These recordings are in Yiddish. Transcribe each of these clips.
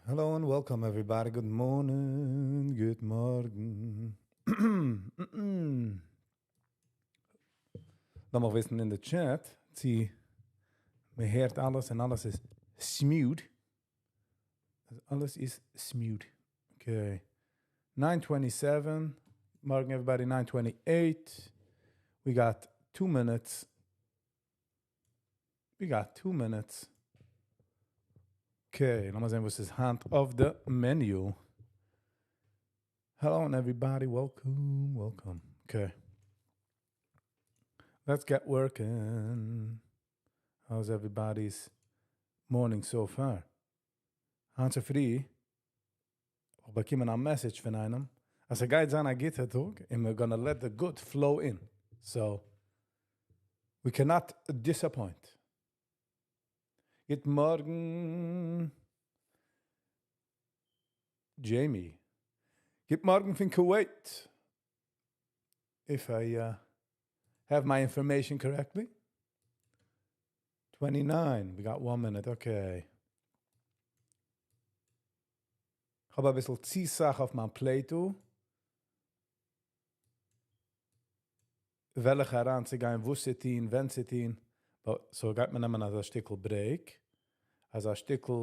Hello and welcome everybody, good morning, גוט מארגן. לאמיך וויסן אין די chat צו מען הערט אלעס און אלעס איז smooth. אלעס איז smooth. Okay. 9:27, מארגן everybody, 9:28. We got 2 minutes. We got 2 minutes. Okay, לאמיר זען וואס איז היינט אויף די menu. Hello and everybody, welcome, welcome. Okay. Let's get working. How's everybody's morning so far? היינט צופרי, איך באקומען א message פון איינעם, אז ס'גייט זיין א גוטער טאג, and we're gonna let the good flow in. So, we cannot disappoint. גוט מארגן, Jamie. גוט מארגן פון Kuwait. If I have my information correctly. 29, we got 1 minute, okay. איך האב א ביסל צו סאך אויף מיין plate דא. וועלכע אריינצוגיין, וואס צו טון, ווען צו טון. So גייט מען נעמען אזא שטיקל break, אזא שטיקל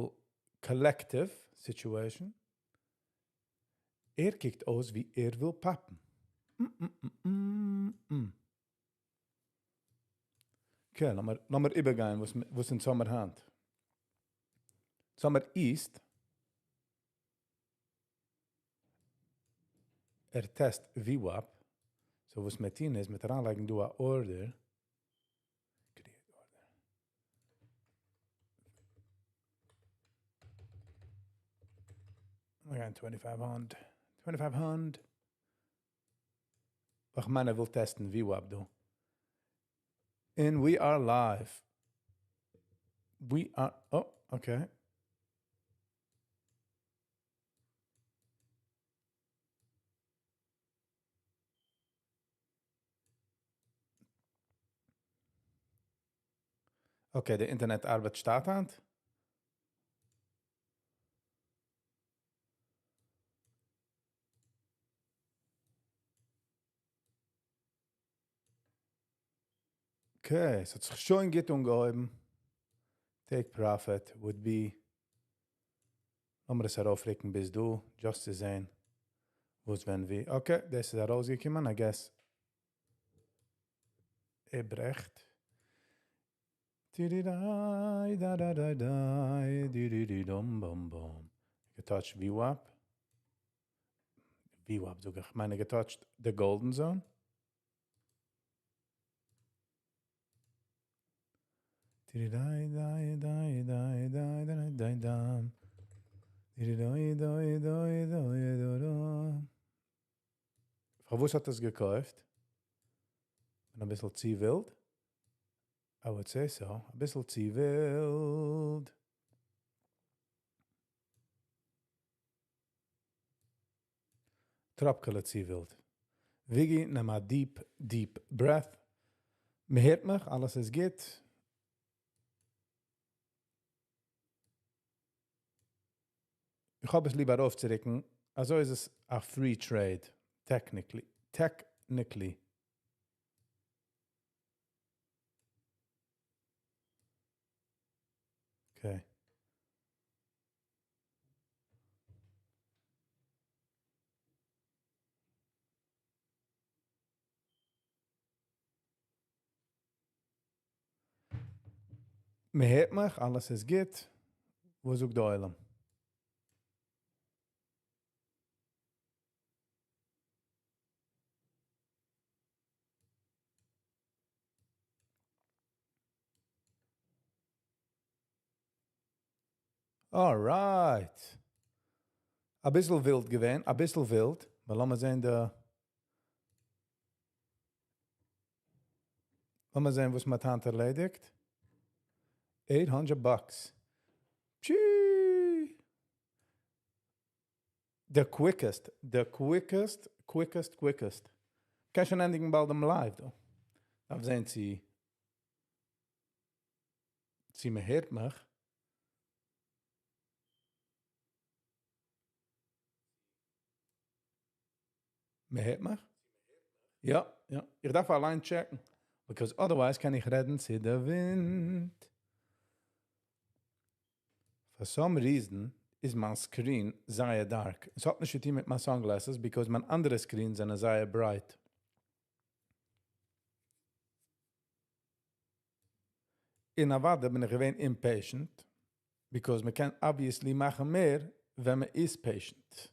collective situation. ער קוקט אויס ווי ער וויל פאפן. Okay, לאמיר איבערגיין, וואס אונז האמיר היינט. אונז האמיר East. ער test VWAP. So וואס מיר טון איז, מיר אריינלייגן דא א order. Create order. מיר גייען 2500. 2500. איך מיין, ער וויל test ן VWAP דא. And we are live. We are, oh, okay. Okay, די אינטערנעט ארבעט שטאט היינט. Okay, ס'האט זיך שוין גוט אנגעהויבן. Take profit would be. לאמיר עס ארויפרוקן ביז דא, just צו זען, וואס ווען ווי. Okay, דאס איז ארויסגעקומען, I guess. ער ברעכט. Di-di-dai, da-da-dai-dai, di-di-di-dum bum bum. גע touch ט VWAP. VWAP, זאג איך. מיין, גע touch ט the golden zone. Di-di-dai, dai, dai, dai, dai, dai, dai, dam. Di-di-dai, dai, dai, dai, dai, dai. פארוואס האט דאס געקויפט? בין א ביסל צו ווילד? I would say so. א ביסל צו ווילד. טראפקעלע צו ווילד. Viggy, נעם א deep, deep breath. מען הערט מיך, אלעס איז גוט. איך האב עס ליבער ארויפצורוקן. אזוי איז עס א free trade, technically. Technically. Okay. מען הערט מיך, אלעס איז גוט. וואס זאגט דער עולם? Alright. א ביסל ווילד געווען, א ביסל ווילד. אבער לאמיר זען די. לאמיר זען, וואס מ'האט היינט ערלעדיגט. 800 bucks. Pshee. The quickest, the quickest, quickest, quickest. קען שוין ענדיגן באלד דעם live דא. דארף זען, צי מען הערט מיך. מען הערט מיך? יא, יא. איך דארף אליין check ן. Because otherwise קען איך רעדן צו די ווינט. For some reason איז מיין screen זייער dark. עס האט נישט צו טון מיט מיין sunglasses, because מיין אנדערע screen זענען זייער bright. און אוודאי בין איך געווען impatient, because מען קען obviously מאכן מער ווען מען איז patient.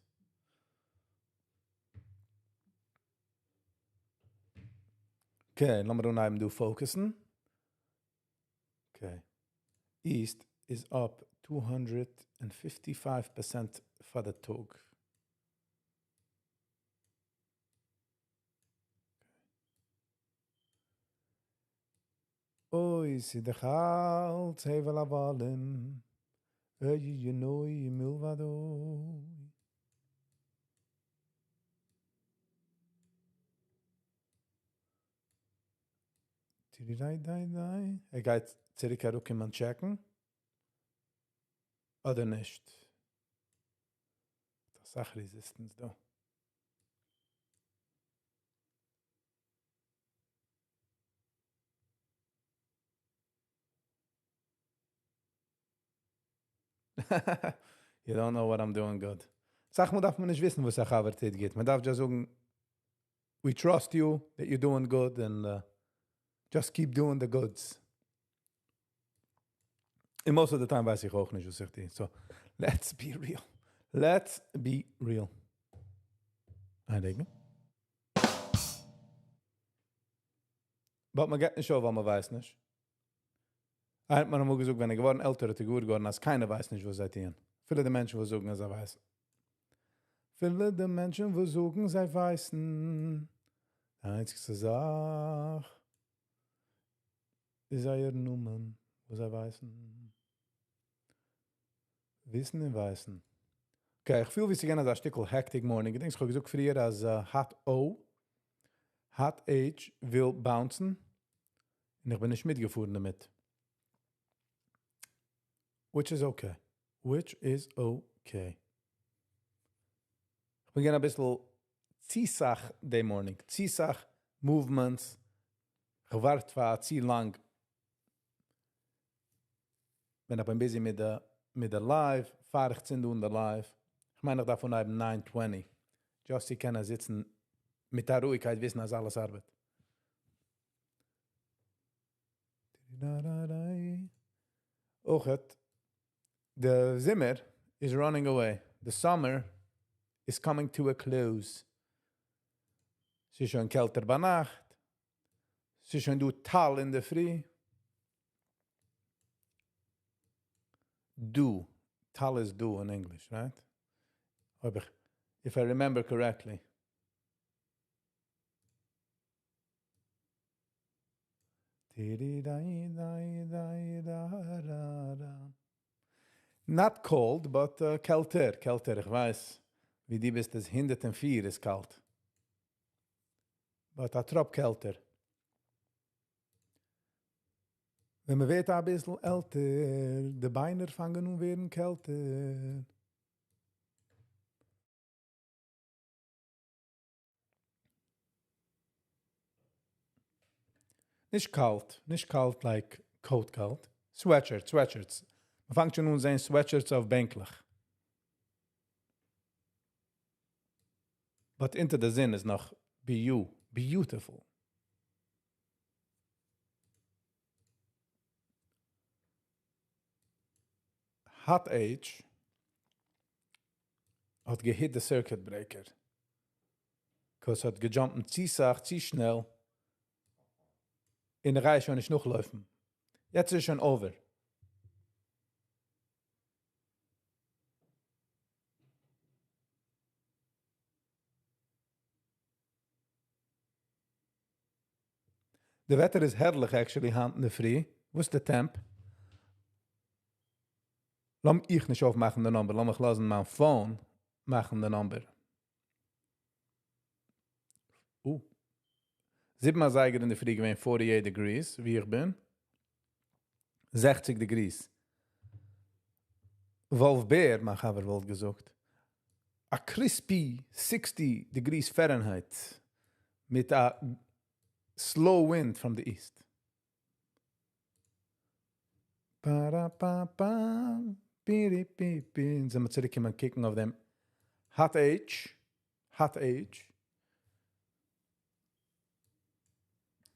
Okay, לאמיר אנהייבן דא focus ן. Okay. East is up 255% פאר די טאג. אוי, ס'איז דאך אלץ הבל הבלים. אוי, אין עוד מלבדו. ער גייט צוריק אראפקומען check ן. אדער נישט. אסאך resistance דא. You don't know what I'm doing good. אסאך מאל דארף מען נישט וויסן, וואס א חבר טוט גוט. מען דארף just זאגן, we trust you that you're doing good and just keep doing the goods. And most of the time ווייס איך אויך נישט, וואס איך טו. So, let's be real. Let's be real. איין רגע. But מען גייט נישט אויף, ווייל מען ווייסט נישט. איינער האט מיר אמאל געזאגט, ווען ער געווארן עלטער, האט ער געוואר געווארן, אז קיינער ווייסט נישט, וואס זיי טוען. פילע די מענטשן, וואס זאגן, אז זיי ווייסן. פילע די מענטשן, וואס זאגן, זיי ווייסן. די איינציגסטע זאך איז זייער נאמען, וואס זיי ווייסן. וויסן און ווייסן. Okay, איך פיל ווי ס'איז געווען אזא שטיקל hectic morning. איך דענק, איך האב געזאגט פריער, אז Hot O, Hot H וויל bounce ן. און איך בין נישט מיטגעפארן דערמיט. Which is okay. Which is okay. איך בין געווען א ביסל צו סאך די morning. צו סאך movements. איך ווארט פאר צו לאנג. ווען איך בין busy מיט די live, פאר איך צינד אן די live. איך מיין, איך דארף אנהייבן 9:20. Just צו קענען זיצן מיט דער רואיגקייט וויסן, אז אלעס ארבעט. אויכעט, the זומער is running away. The summer is coming to a close. ס'איז שוין קעלטער ביינאכט. ס'איז שוין דא טל אין דער פרי. Dew. טל is dew in English, right? If I remember correctly. Not cold, but קעלטער, קעלטער, איך ווייס, ווי דו ביסט, איז 104 איז קאלט. But א טראפ קעלטער. ווען מען ווערט א ביסל עלטער, די ביינער פאנגען אן ווערן קעלטער. נישט קאלט, נישט קאלט like coat קאלט. Sweatshirts, sweatshirts. מען פאנגט שוין אן זען sweatshirts אויף בענקלעך. But אונטער די זון איז נאך beautiful. Hot H האט גע hit the circuit breaker. Because האט גע jump ט צו סאך, צו שנעל. און איך גיי שוין נישט נאכלויפן. יעצט איז שוין over. די וועטער איז הערליך actually היינט אין דער פרי. וואס איז די temp? לאז איך נישט אויפמאכן די number. לאז מיך לאזן מיין phone מאכן די number. 7 אזייגער אין דער פרי געווען 48 degrees, ווי איך בין. 60 degrees. וואלף בער, מיין חבר וואלט געזאגט. א crispy sixty degrees Fahrenheit מיט א slow wind from the east. פאראפאפאם, פיריפיפי, אונז זעמיר צוריק קומען קוקן אויף דעם hot H, hot H.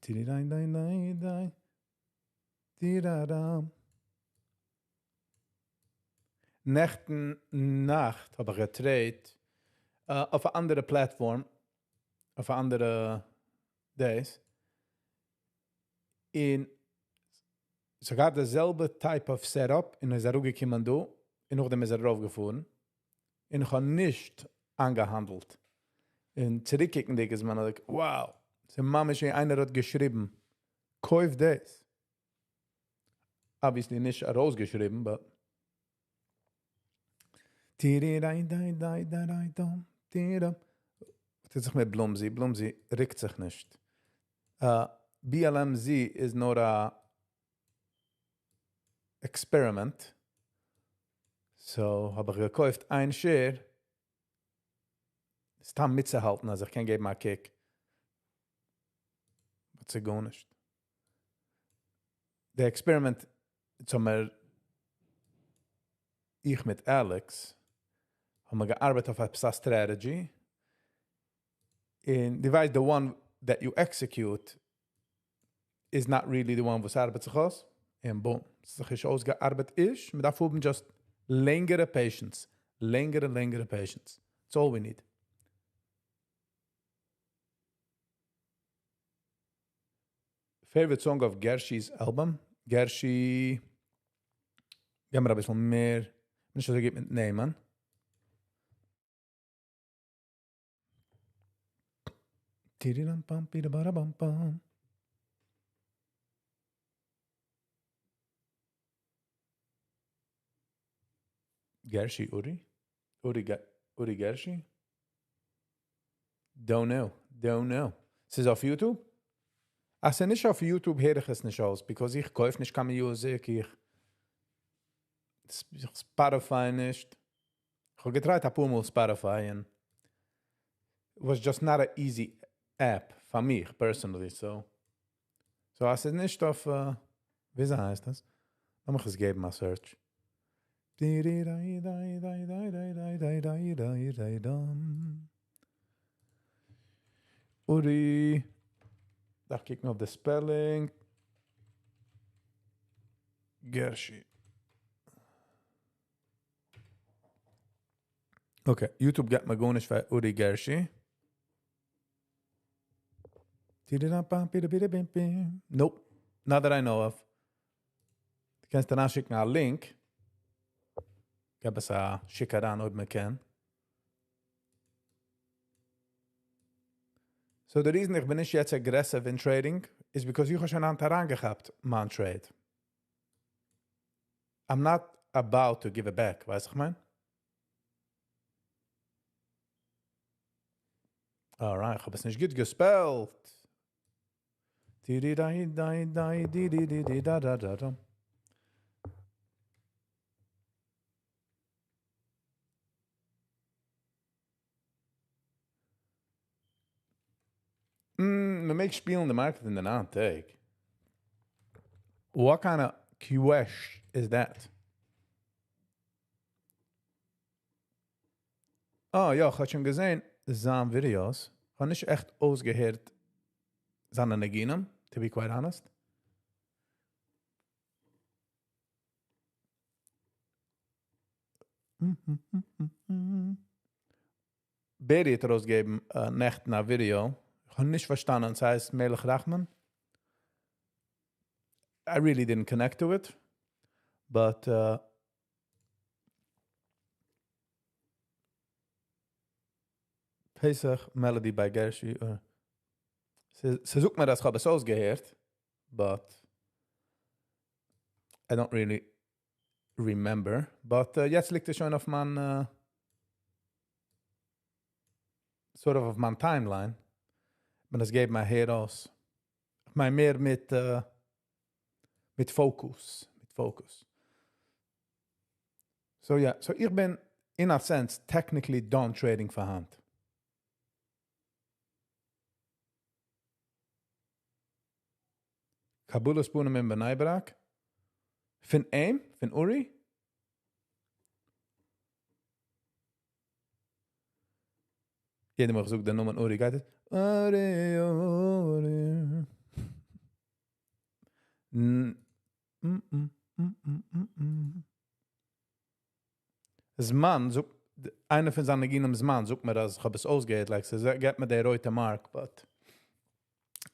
טיריריידיידיידיי, טיראראם. נעכטן נאכט האב איך גע trade ט אויף א אנדערע platform, אויף א אנדערע דעיס, און ס'האט געהאט די זעלבע type of setup און איז אראפגעקומען דא און נאכדעם איז ער ארויפגעפארן און איך האב נישט איינגעהאנדלט און צוריקקוקנדיג איז מען like wow ס'איז ממש ווי איינער האט געשריבן קויף דאס, obviously נישט ארויסגעשריבן but. טוט זיך מיט בלומזי? בלומזי ריקט זיך נישט. BLMZ איז נאר א experiment. So האב איך געקויפט איין share סתם מיטצוהאלטן אז איך קען געבן א קוק. But ס'איז גארנישט. די experiment האמיר איך מיט Alex האבן מיר געארבעט אויף עפעס א strategy, און דו ווייסט the one that you execute is not really the one וואס ארבעט זיך אויס, און boom, ס'איז זיך נישט אויסגעארבעט איז, מ'דארף האבן just לענגערע patience, לענגערע לענגערע patience, that's all we need. Favorite song אויף Gershi's album? Gershi, געב מיר אביסל מער, נישט אזוי גוט מיט נעמען. Gershi Uri? Uri Uri Gershi? Don't know, don't know. ס'איז אויף YouTube? אז ס'איז נישט אויף YouTube הער איך עס נישט אויס, because איך קויף נישט קיין music, איך Spotify נישט. איך האב גע try ט אפאר מאל Spotify און was just not a easy app פאר מיך personally, so so אז ס'איז נישט אויף וויאזוי הייסט עס? לאמיך עס געבן א search. Uri, דארף קוקן אויף די spelling. Gershi. Okay, YouTube געבט מיר גארנישט פאר Uri Gershi. Nope, not that I know of. דו קענסט אריינשיקן א link. געב עס א שיק אריין אויב מען קען. So די reason איך בין נישט יעצט aggressive אין trading איז because איך האב שוין היינט אריינגעכאפט מיין trade. I'm not about to give it back, ווייסט איך מיין? Alright, איך האב עס נישט גוט גע spell ט. מען מעג שפילן די market אין די ניין טעג. What kind of question is that? אה יא, כ'האב שוין געזען זיין videos, כ'האב נישט עכט אויסגעהערט זיינע ניגונים, to be quite honest. Berry האט ארויסגעגעבן נעכטן א ווידיאו, איך האב נישט פארשטאנען, ס'הייסט מלך רחמן? I really didn't connect to it, but Pesach Melody by Gershi, ס'זאגט מיר אז כ'האב עס אויסגעהערט, but I don't really remember, but יעצט ליגט עס שוין אויף מיין sort of אויף מיין timeline, מען עס געבן א הער אויס, כ'מיין מער מיט מיט focus, מיט focus. So יא, so איך בין. In a sense, technically done trading פאר היינט. קבלת פנים אין בני ברק? פון אים? פון אורי? יעדע מאל איך זאג דער נאמען אורי גייט עס אורי אורי. זמן זאגט איינער פון זיינע ניגונים זמן זאגט מיר אז כ'האב עס אויסגעהערט like ס'געט מיר די רויטע mark but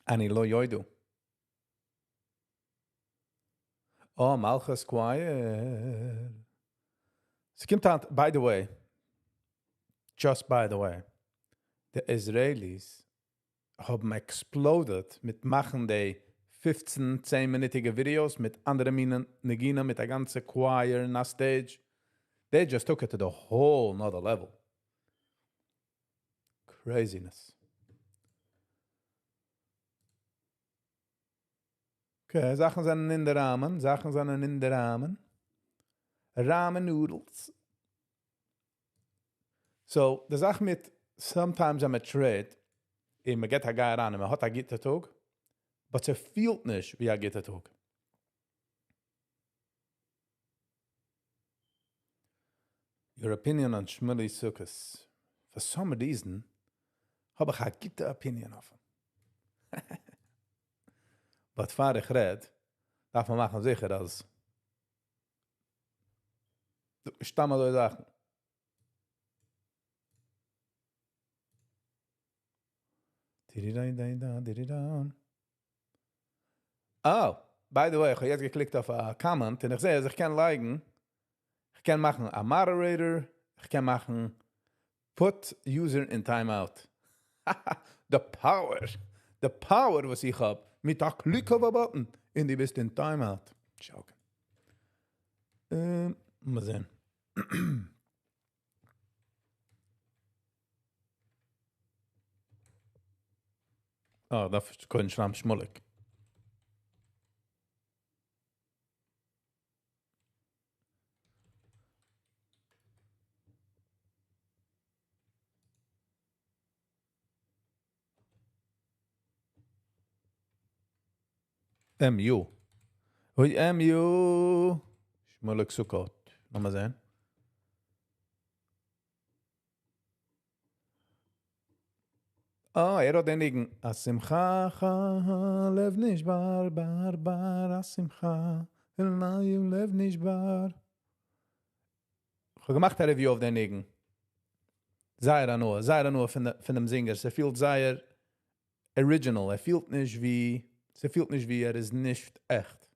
אני לא יודע. אה, מלכות choir. ס'קומט היינט, by the way, just by the way, די Israelis האבן exploded מיט מאכן די 15 10 מינוטיגע videos מיט אנדערע מיני ניגונים מיט א גאנצע choir און א stage. They just took it to the whole nother level. Craziness. Okay, זאכן זענען אין די ראמען, זאכן זענען אין די ראמען. Ramen noodles. So, די זאך מיט, sometimes I'm a trade, און מען געט א גיי אריין און מען האט א גוטע טאג, but ס'פילט נישט ווי א גוטע טאג. Your opinion on Shmuley Sukkot. For some reason האב איך א גוטע opinion אויף אים. But פאר איך רעד, דארף מען מאכן זיכער אז סתם אזוי זאכן. דירידיידיידא, Oh, by the way, איך האב יעצט געקליקט אויף א comment און איך זע אז איך קען לייגן, איך קען מאכן א moderator, איך קען מאכן put user in timeout. The power, the power וואס איך האב, מיט א click of a button, און דו ביסט אין timeout. Joke. מאל זען. אה, דארף איך קודם שרייבן שמוליק. MU. אוי MU. שמוליק סוכות. לאמיר זען. אה, ער האט דעם ניגון. השמחה לב נשבר, בר, בר, השמחה, לב נשבר. איך האב געמאכט א review אויף דעם ניגון. זייער הנאה, זייער הנאה פון דעם singer. ס'פילט זייער original. ער פילט נישט ווי, ס'פילט נישט ווי ער איז נישט עכט.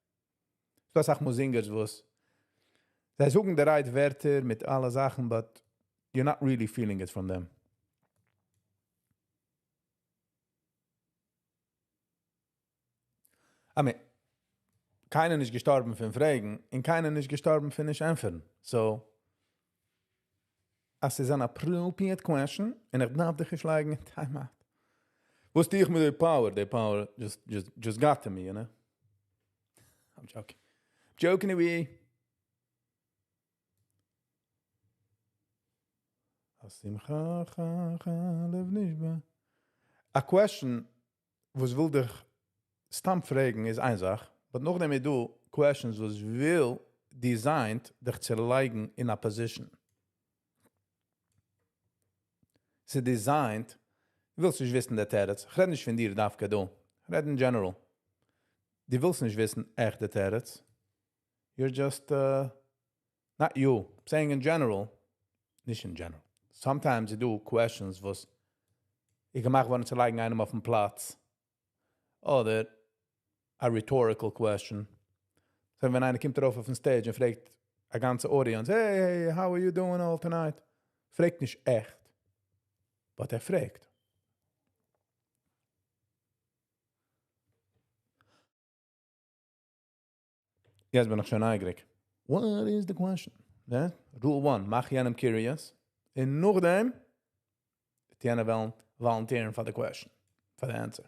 ס'דא אסאך מאל singers וואס זיי זאגן די right ווערטער מיט אלע זאכן, but you're not really feeling it from them. I mean, קיינער נישט געשטארבן פון פרעגן, און קיינער נישט געשטארבן פון נישט ענטפערן. So, אז ס'איז אן appropriate question, און איך דארף דיך נישט לייגן אין timeout. וואס טו איך מיט די power? די power just got to me, you know? I'm joking. Joking away. השמחה לב נשבר. א question וואס וויל דיך סתם פרעגן איז איין זאך, but נאכדעם איז דא questions וואס וויל designed דיך צו לייגן אין א position. ס'איז designed, ווילסט נישט וויסן דער תירוץ. איך רעד נישט פון דיר, דווקא דו. איך רעד in general. דו ווילסט נישט וויסן עכט דער תירוץ. You're just, not you, I'm saying in general, נישט in general. Sometimes you do questions וואס איז געמאכט געווארן צו לייגן איינעם אויפן פלאץ. אדער a rhetorical question. So ווען איינער קומט ארויף אויפן stage און פרעגט א גאנצע audience, hey, hey, how are you doing all tonight? פרעגט נישט עכט, but ער פרעגט. יעצט בין איך שוין נייגעריג. What is the question? Yeah? Rule 1, מאך יענעם curious. און נאכדעם, וועט יענער וועלן volunteer for the question, for the answer.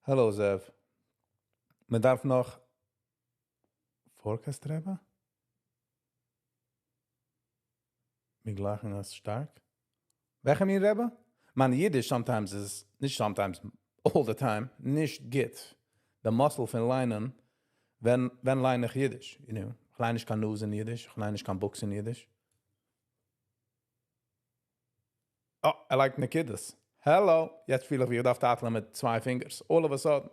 Hello זאב. מען דארף נאך forecast רעבע? מיר גלייכן עס שטארק. וועלכע מין רעבע? מיין אידיש sometimes איז, נישט sometimes, all the time, נישט גוט. די muscle פון ליינען, ווען ווען ליין איך אידיש, you know? איך ליין נישט קיין news אין אידיש, איך ליין נישט קיין books אין אידיש. אה, ער לייגט נקודות. Hello! יעצט פיל איך ווי איך דארף טייטלען מיט צוויי fingers. All of a sudden.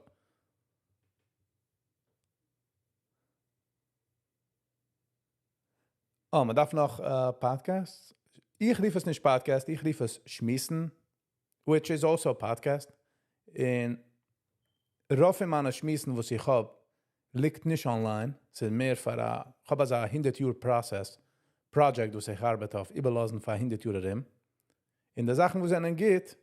אה, מען דארף נאך podcasts? איך רוף עס נישט podcast, איך רוף עס שמועסן, which is also a podcast. און רוב פון מיינע שמועסן וואס איך האב, ליגט נישט online. ס'איז מער פאר א, איך האב אזא 100 יאר process, project וואס איך ארבעט אויף, איבערלאזן פאר 100 יאר ארום. און די זאכן וואס זענען גוט,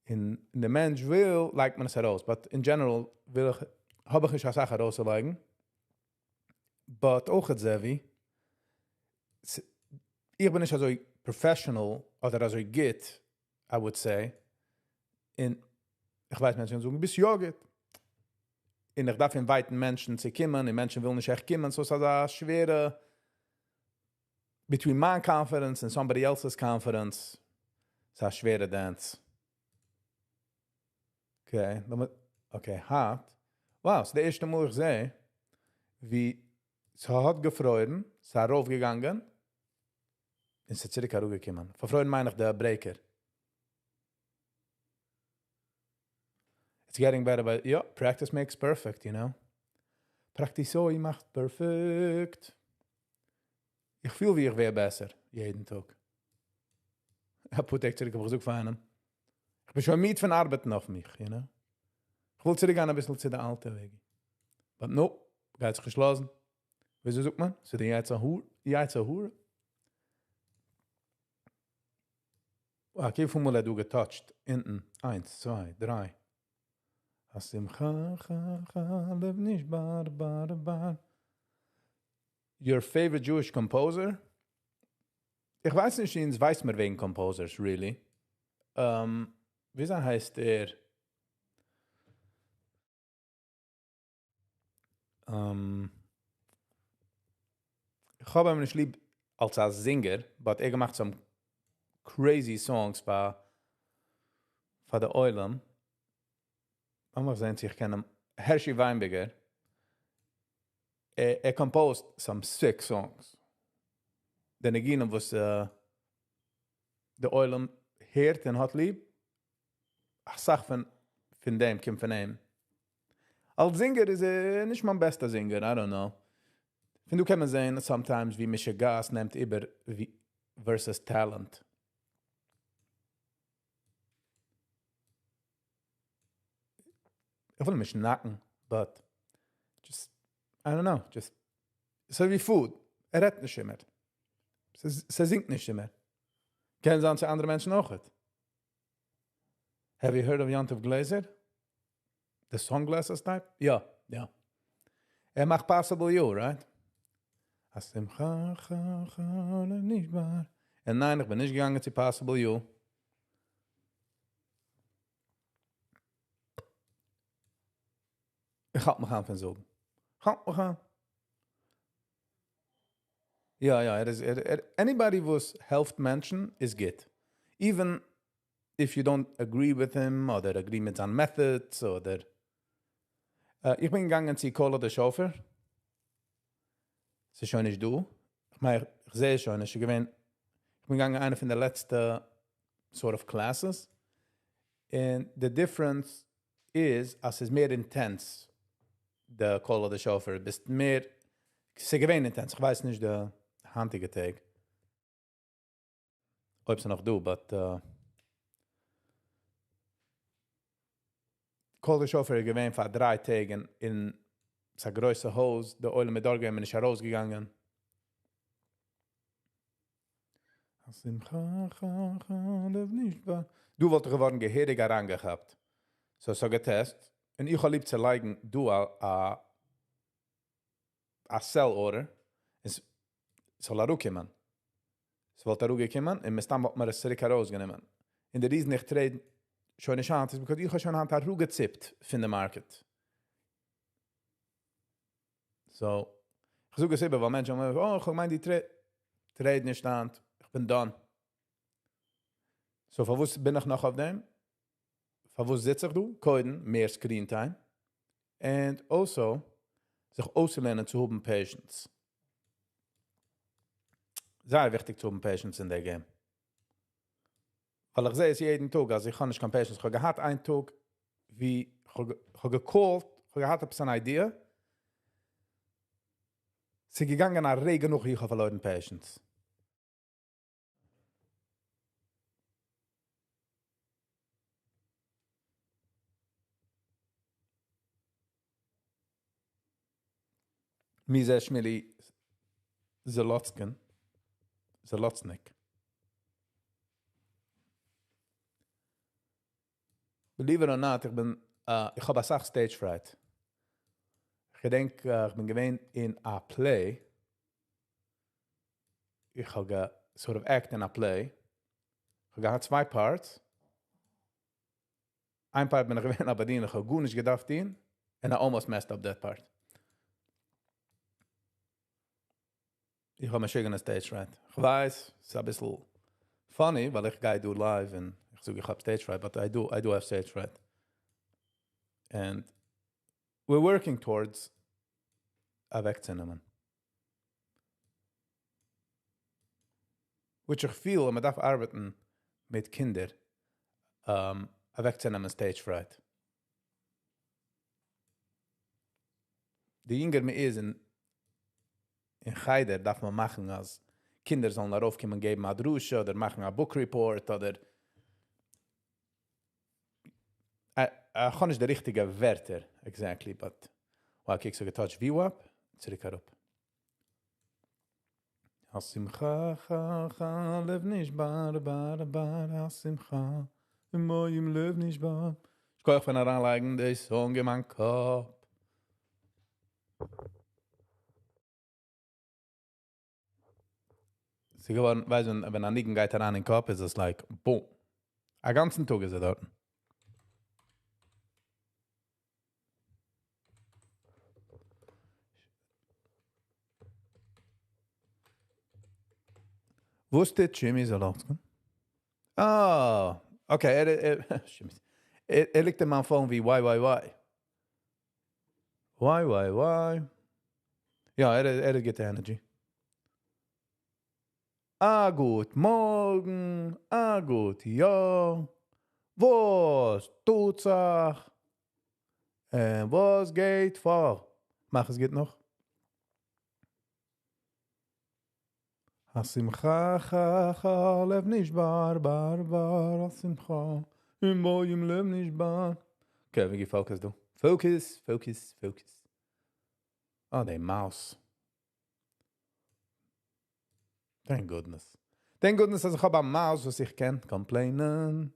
און דער מענטש וויל, לייגט מען עס ארויס. But in general וויל איך, האב איך נישט א סאך ארויסצולייגן. But אויך אזוי ווי, איך בין נישט אזוי professional אדער אזוי גוט, I would say. און איך ווייס מענטשן זאגן, ביסט יא גוט. און איך דארף invite ן מענטשן צו קומען, און מענטשן ווילן נישט עכט קומען, so ס'איז א שווערע between my confidence and somebody else's confidence. ס'איז א שווערע dance. Okay, לאמיר, okay, hot. Wow, ס'איז די ערשטע מאל איך זע, ווי ס'האט געפרוירן, ס'איז ארויפגעגאנגען, און ס'איז צוריק אראפגעקומען. פארפרוירן מיין איך די breaker. It's getting better, but yeah, practice makes perfect, you know. פראקטיסוי מאכט perfect. איך פיל ווי איך ווער בעסער, יעדן טאג. אפאר טעג צוריק האב איך געזאגט פאר איינעם. איך בין שוין מיד פון ארבעטן אויף מיך, you know. איך וויל צוריק גיין א ביסל צו די אלטע וועג. But no, גייט זיך נישט לאזן. וויאזוי זאגט מען? ס'איז די יצר הרע, יצר הרע. Okay, וויפיל מאל האט דא גע touch ט? אונטן. איינס, צוויי, דריי. השמחה, חה, חה, לב נשבר, בר, בר. Your favorite Jewish composer? איך ווייס נישט, אונז ווייסט מיר וועגן composers, really. וויאזוי הייסט ער? איך האב אים נישט ליב אלס א singer, but ער געמאכט some crazy songs פאר פאר די עולם. לאמיר זען צו איך קען אים. הערשי וויינבערגער. ער composed some sick songs. די ניגונים וואס די עולם הערט און האט ליב, א סאך פון פון דעם קומט פון אים. אלס singer איז ער נישט מיין בעסטע singer, I don't know. פון דא קען מען זען sometimes ווי משוגעת נעמט איבער ווי versus talent. איך וויל נישט knock ן, but just, I don't know, just, אזוי ווי food. ער רעדט נישט מער. ס'זינגט נישט מער. קען זיין צו אנדערע מענטשן אויך. Have you heard of Yontif Glaser? The sunglasses type? יא, יא. ער מאכט Possible You, right? השמחה, חה, חה, נשבר. און ניין, איך בין נישט געגאנגען צו Possible You. איך האלט מיך איין פון זאגן. איך האלט מיך איין. יא, יא, ער איז, ער, ער, anybody וואס העלפט מענטשן איז גוט. Even if you don't agree with him אדער agree מיט זיין methods אדער איך בין געגאנגען צו קול השופר. ס'איז שוין נישט דא. איך מיין, איך זע שוין, עס איז געווען, איך בין געגאנגען איינע פון די לעצטע sort of classes. And the difference is, אז ס'איז מער intense, די קול השופר. ביסט מער, ס'איז געווען intense. איך ווייס נישט די היינטיגע טעג. אויב ס'איז נאך דא, but קול השופר איז געווען פאר דריי טעג אין א גרויסע הויז, די עולם איז דארט געווען, נישט ארויסגעגאנגען. השמחה, חה, חה, לב נשבר. דא וואלט איך געווארן געהעריג אריינגעכאפט. So, ס'האט גע test. און איך האב ליב צו לייגן דא א sell order. עס זאל אראפקומען. עס וואלט אראפגעקומען און מסתם וואלט מען עס צוריק ארויסגענומען. און די reason איך trade. שוין נישט היינט, איז because איך האב שוין היינט אראפגעציפט פון די market. So, איך זאג עס איבער, ווייל מענטשן האבן, oh, איך מיין די trade נישט היינט, איך בין done. So, פארוואס בין איך נאך אויף דעם? פארוואס זיץ איך דא? קודם, מער screen time. And also, זיך אויסצולערנען צו האבן patience. זייער וויכטיג צו האבן patience אין דער game. ווייל איך זע עס יעדן טאג, אז איך האב נישט קיין patience. איך האב געהאט איין טאג, ווי איך האב גע call ט, איך האב געהאט עפעס אן idea. ס'איז געגאנגען א רגע נאך, איך האב פארלוירן patience. מי זה שמילי זלוצקין? זלוצניק. Believe it or not, איך בין, איך האב אסאך stage fright. איך געדענק, איך בין געווען אין א play. איך האב sort of act אין א play. איך האב געהאט צוויי parts. איין part בין איך געווען א באדינער, איך האב גארנישט געדארפט טון, and I almost messed up that part. איך האב משוגענע stage fright. איך ווייס, ס'איז א ביסל funny, ווייל איך גיי דא live און איך זאג איך האב stage fright, but I do have stage fright. And we're working towards אוועקצונעמען. Which איך feel, מען דארף ארבעטן מיט קינדער, אוועקצונעמען stage fright. די יונגער מען איז אין חדר, דארף מען מאכן, אז קינדער זאלן ארויפקומען געבן א דרשה, אדער מאכן א book report, אדער איך האב נישט די ריכטיגע ווערטער, exactly, but wow, קוק, ס'האט גע touch VWAP, צוריק אראפ. השמחה, חה, חה, לב נשבר, בר, בר, השמחה, מים לב נשבר. שכוח פארן אריינלייגן די song אין מיין קאפ. ס'איז געווארן, ווייסט, ווען א ניגון גייט אריין אין קאפ, איז עס like, boom. א גאנצן טאג איז ער דארט. וואס טוט Jimmy זאלאצקין? אה, okay, ער, Jimmy. ער ליגט אין מיין phone ווי YYY. YYY. יא, ער האט גוטע energy. א גוט מארגן, א גוט יאר. וואס טוט זיך? און וואס גייט פאר? מאך עס גוט נאך. השמחה, חה, חה, לב נשבר, בר, בר, השמחה, מים לב נשבר. Okay, ווי focus דו? Focus, focus, focus. Oh, the mouse. Thank goodness. Thank goodness, אז איך האב א mouse, וואס איך קען complain ען.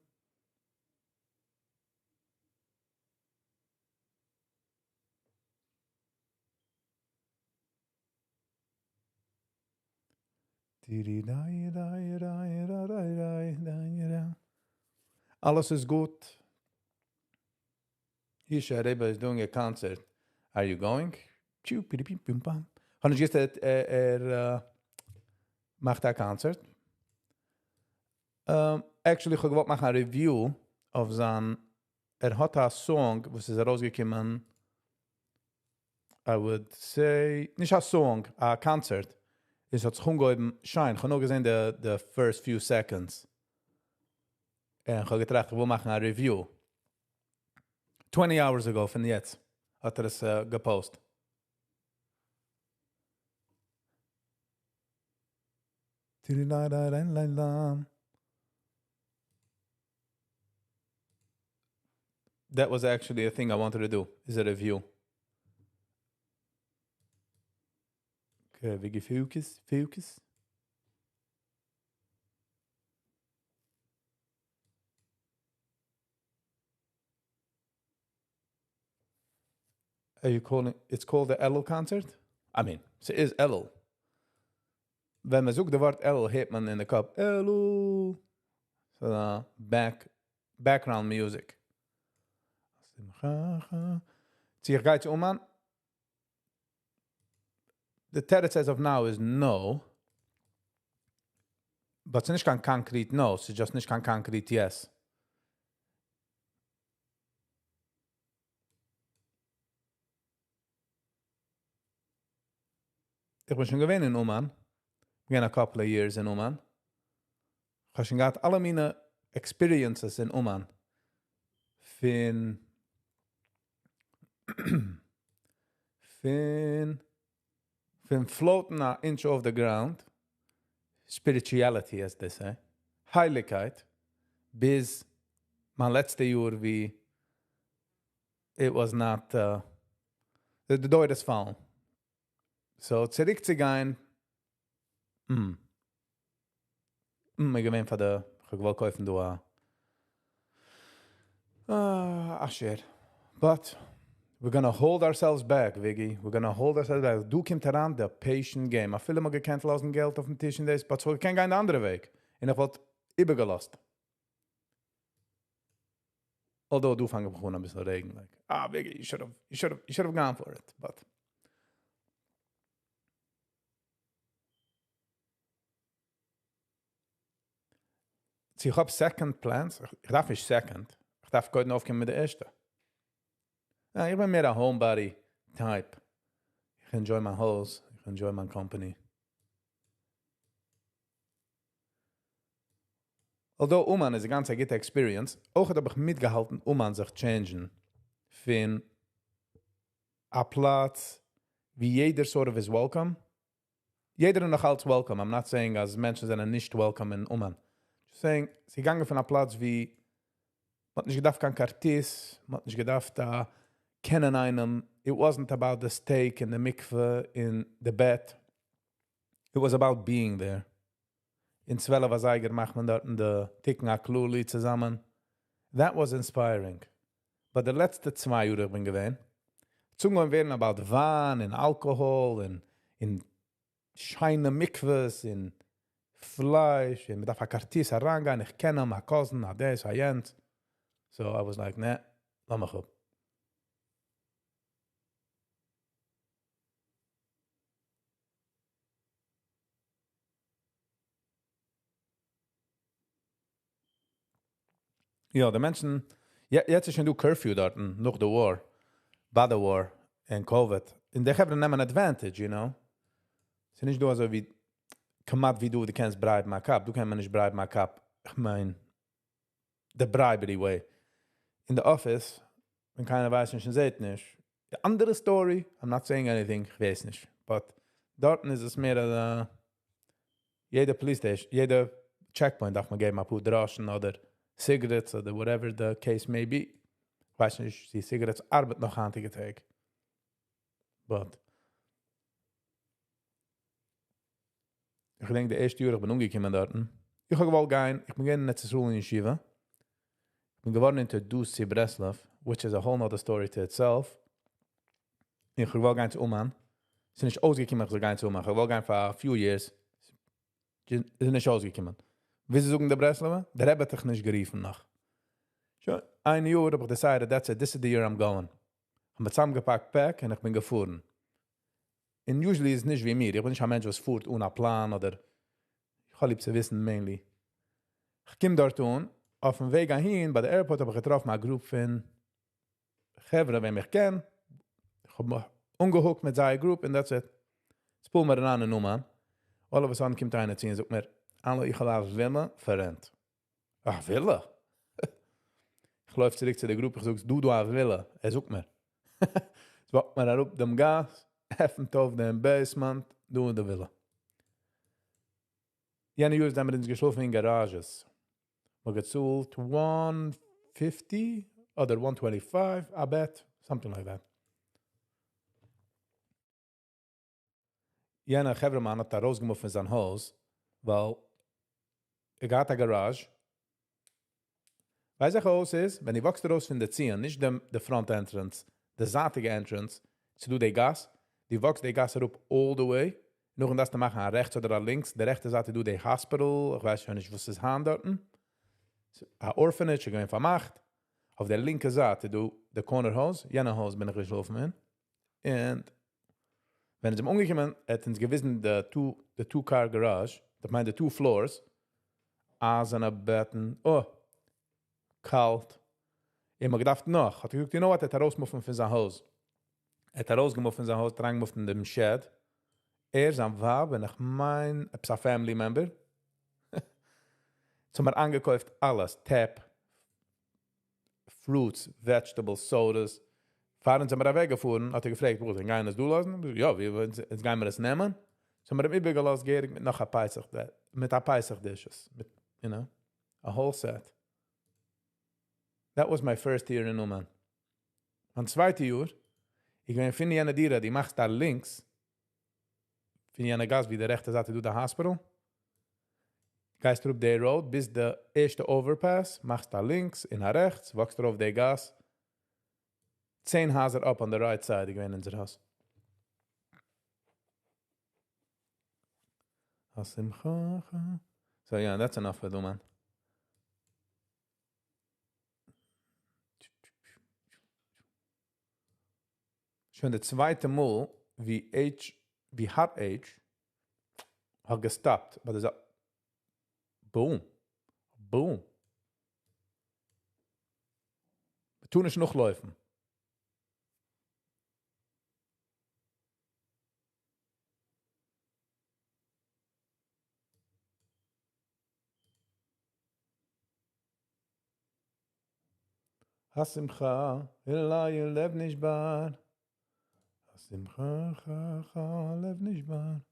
דירי דיי דיי דיי דיי דיי דיי דיי. אלעס איז גוט. Yisha Reba is doing a concert. Are you going? Tschu, piri, pim, pim, pam. האב נישט געוואוסט, ער מאכט א concert. Actually, איך האב געוואלט מאכן א review אויף זיין, ער האט א song, וואס איז ארויסגעקומען, I would say, נישט א song, א concert. עס האט זיך אנגעהויבן שיין. איך האב נאר געזען the first few seconds. און איך האב געטראכט, איך וויל מאכן א review. 20 hours ago, פון יעצט, האט ער עס גע post. That was actually a thing I wanted to do, is a review. Okay, ווי focus, focus. Are you calling, it's called the Elul concert? I mean, ס'איז Elul. ווען מען זאגט די ווארט Elul, הערט מען אין די קאפ, Elul. So, back background music. צו איך גיי צו אומאן? The תירוץ as of now is no. But ס'איז נישט קיין concrete no, ס'איז just נישט קיין concrete yes. איך בין שוין געווען אין אומאן, געווען א couple of years אין אומאן. איך האב שוין געהאט אלע מיני experiences אין אומאן. פון פון פון float ן א inch off the ground, spirituality as they say, הייליגקייט, ביז מיין לעצטע יאר ווי it was not, די דורות פאלן. So צוריק צו גיין, מיר געווען פאר די, איך האב געוואלט קויפן דא א א share. But we're gonna hold ourselves back, Viggy. We're gonna hold ourselves back. דא קומט אריין די patient game. אפילו מ'האט געקענט לאזן געלט אויפן טיש און דאס, but ס'וואלט געקענט גיין די אנדערע וועג. און איך וואלט איבערגעלאזט. Although דא פאנג איך אן אביסל רעגן, like, ah, Viggy, you should have, you should have, you should have gone for it. But צו איך האב second plans? איך דארף נישט second. איך דארף קודם אויפקומען מיט די ערשטע. יא, איך בין מער א homebody type. איך enjoy מיין הויז, איך enjoy מיין company. Although אומאן איז א גאנץ א גוטע experience, אויך האב איך מיטגעהאלטן אומאן זיך change ן פון א פלאץ ווי יעדער sort of is welcome. יעדער איז נאך אלץ welcome. I'm not saying אז מענטשן זענען נישט welcome אין אומאן. Just saying, ס'איז געגאנגען פון א פלאץ ווי מ'האט נישט געדארפט קיין כרטיס, מ'האט נישט געדארפט א קענען איינעם. It wasn't about the steak און די מקווה און די בעט. It was about being there. אין 12 אזייגער מאכט מען דארטן די תיקון הכללי צוזאמען. That was inspiring. But די לעצטע 2 יאר איך בין געווען, צונגען ווערן about וויין און אלקאהאל און שיינע מקווה'ס און פלייש, און מ'דארף א כרטיס אריינגיין, איך קען אים, א cousin, א דאס, א יענץ. So I was like, נע, לאז מיך אפ. יא, די מענטשן, יעצט איז שוין דא curfew דארטן, נאך די war, ביי די war, און COVID. און די חברה נעמען advantage, you know. ס'איז נישט דא אזוי ווי, כמעט ווי דו, דו קענסט bribe ן א cop, דא קען מען נישט bribe ן א cop. איך מיין, the bribery way. אין די office, ווען קיינער ווייסט נישט און זעט נישט, די אנדערע story, I'm not saying anything, איך ווייס נישט. But דארטן איז עס מער אז יעדע police station, יעדע checkpoint דארף מען געבן א פאר דראשן אדער cigarettes אדער whatever the case may be. איך ווייס נישט, די cigarettes ארבעט נאך היינטיגע טעג. But איך געדענק די ערשטע יאר איך בין אנגעקומען דארטן. איך האב געוואלט גיין, איך בין געווען אין ארץ ישראל אין ישיבה. איך בין געווארן introduced צו ברסלב, which is a whole nother story to itself. איך האב געוואלט גיין צו אומאן. ס'איז נישט אויסגעקומען איך זאל גיין צו אומאן. איך האב געוואלט גיין for a few years. איז נישט אויסגעקומען. ווי זאגן די ברסלב'ער? דער רבי האט דיך נישט גערופן נאך. שוין, איין יאר האב איך decided, that's it, this is the year I'm going. איך האב צוזאמגעפאקט פעק און איך בין געפארן. און usually איז נישט ווי מיר. איך בין נישט א מענטש וואס פארט אן א plan אדער איך האב ליב צו וויסן mainly. איך קום דארט אן, אויפן וועג אהין, ביי די airport האב איך געטראפן א group פון חברה, וועם איך קען. איך האב מיך אנגע hook ט מיט זייער group and that's it. ס'פארן מיר אריין אין אומאן. All of a sudden קומט איינער צו און זאגט מיר, האלא, איך האב א villa for rent. א villa? איך לויף צוריק צו די group, איך זאג, דא דא א villa. ער זאגט מיר. עס walk ט מען אראפ דעם גאס, עפנט אויף דעם basement, דא אין די villa. יענע יאר זענען מיר אונז געשלאפן אין garages. מ'האט געצאלט 150 אדער 125 א בעט, something like that. יענער חברהמאן האט ארויסגע move ט פון זיין הויז, ווייל ער געהאט א garage. ווייסט איך וואס איז, ווען דו walk סט ארויס פון די ציון, נישט דעם the front entrance, די זייטיגע entrance, צו דא די גאס, דו walk סט די גאס אראפ all the way, נאכדעם דארפסטו מאכן א רעכטס אדער א לינקס, די רעכטע זייט איז דא די hospital, איך ווייס שוין נישט וואס איז היינט דארטן. א orphanage איז געווען פארמאכט, אויף דער לינקע זייט איז דא די corner הויז, יענע הויז בין איך געשלאפן אין, און ווען אונז זענען אנגעקומען האט אונז געוויזן די two די two car garage, איך מיין די two floors, אייזערנע בעטן, אה! קאלט, און מ'האט געדארפט נאך, האט ער געזאגט you know what, ער האט ארויסמופן פון זיין הויז, ער האט ארויסגעמופט פון זיין הויז, האט אריינגעמופט אין דעם shed, ער, זיין ווייב, און איך מיין עפעס א family member, אונז האמיר איינגעקויפט אלעס, טעפ, fruits, vegetables, sodas, פאר אונז זעמיר אוועק געפארן האט ער געפרעגט וואס, גייען עס דא לאזן? יא, ווי אונז גיימיר עס נעמען? אונז האמיר אים איבערגעלאזט געהעריג מיט נאך א פסח, מיט א פסח dishes, מיט you know, א whole set. That was my first year אין אומאן. מיין צווייטע יאר איז געווען פון יענע דירה, דו מאכסט א לינקס, פון יענע גאס ווי די רעכטע זייט איז דא די hospital, גייסט אראפ די road ביז די ערשטע overpass, מאכסט א לינקס און א רעכטס, walk סט ארויף די גאס, 10 הייזער up on the right side איז געווען אונזער הויז. השמחה. So yeah, that's enough for אומאן. שוין די צווייטע מאל ווי H, ווי האט H האט געסטאפט ביי די זעלבע. Boom. Boom. מ'טאר נישט נאכלויפן. השמחה, אלי לב נשבר. השמחה, לב נשבר.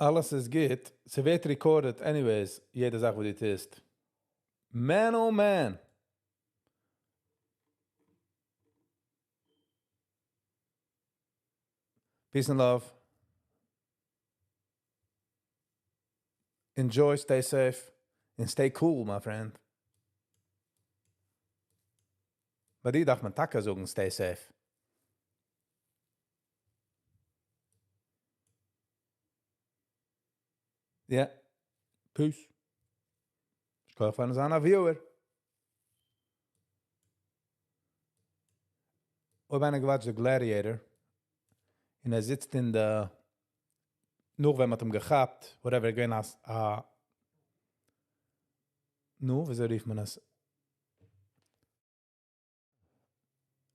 אלעס איז גוט, ס'ווערט recorded anyways, יעדע זאך וואס דו טוסט. Man oh man! Peace and love. Enjoy, stay safe, and stay cool, my friend. ביי דיר דארף מען טאקע זאגן stay safe. Yeah. Peace. שכוח פארן זיין א viewer. אויב איינער גע watch ט The Gladiator, און ער זיצט אין די, נאך ווען מ'האט אים געכאפט, whatever, געווען א, נו, וויאזוי רופט מען עס?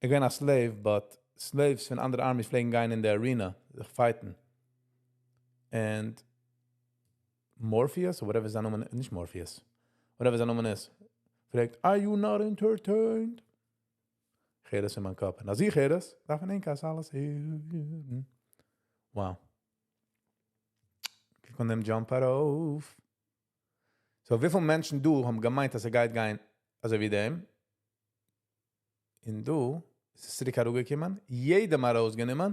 ער געווען א slave, but slaves פון אנדערע armies פלעגן גיין אין די arena, זיך fight ן. And Morpheus, or whatever זיין נאמען, נישט Morpheus, whatever זיין נאמען איז, פרעגט, are you not entertained? איך הער עס אין מיין קאפ. און אז איך הער עס, דארף מען ענק אלעס הערן. Wow. קוק אן דעם jump ארויף. So, וויפיל מענטשן דא האבן געמיינט, אז ער גייט גיין אזוי ווי דעם? און דא איז עס צוריק אראפגעקומען, יעדעם ארויסגענומען,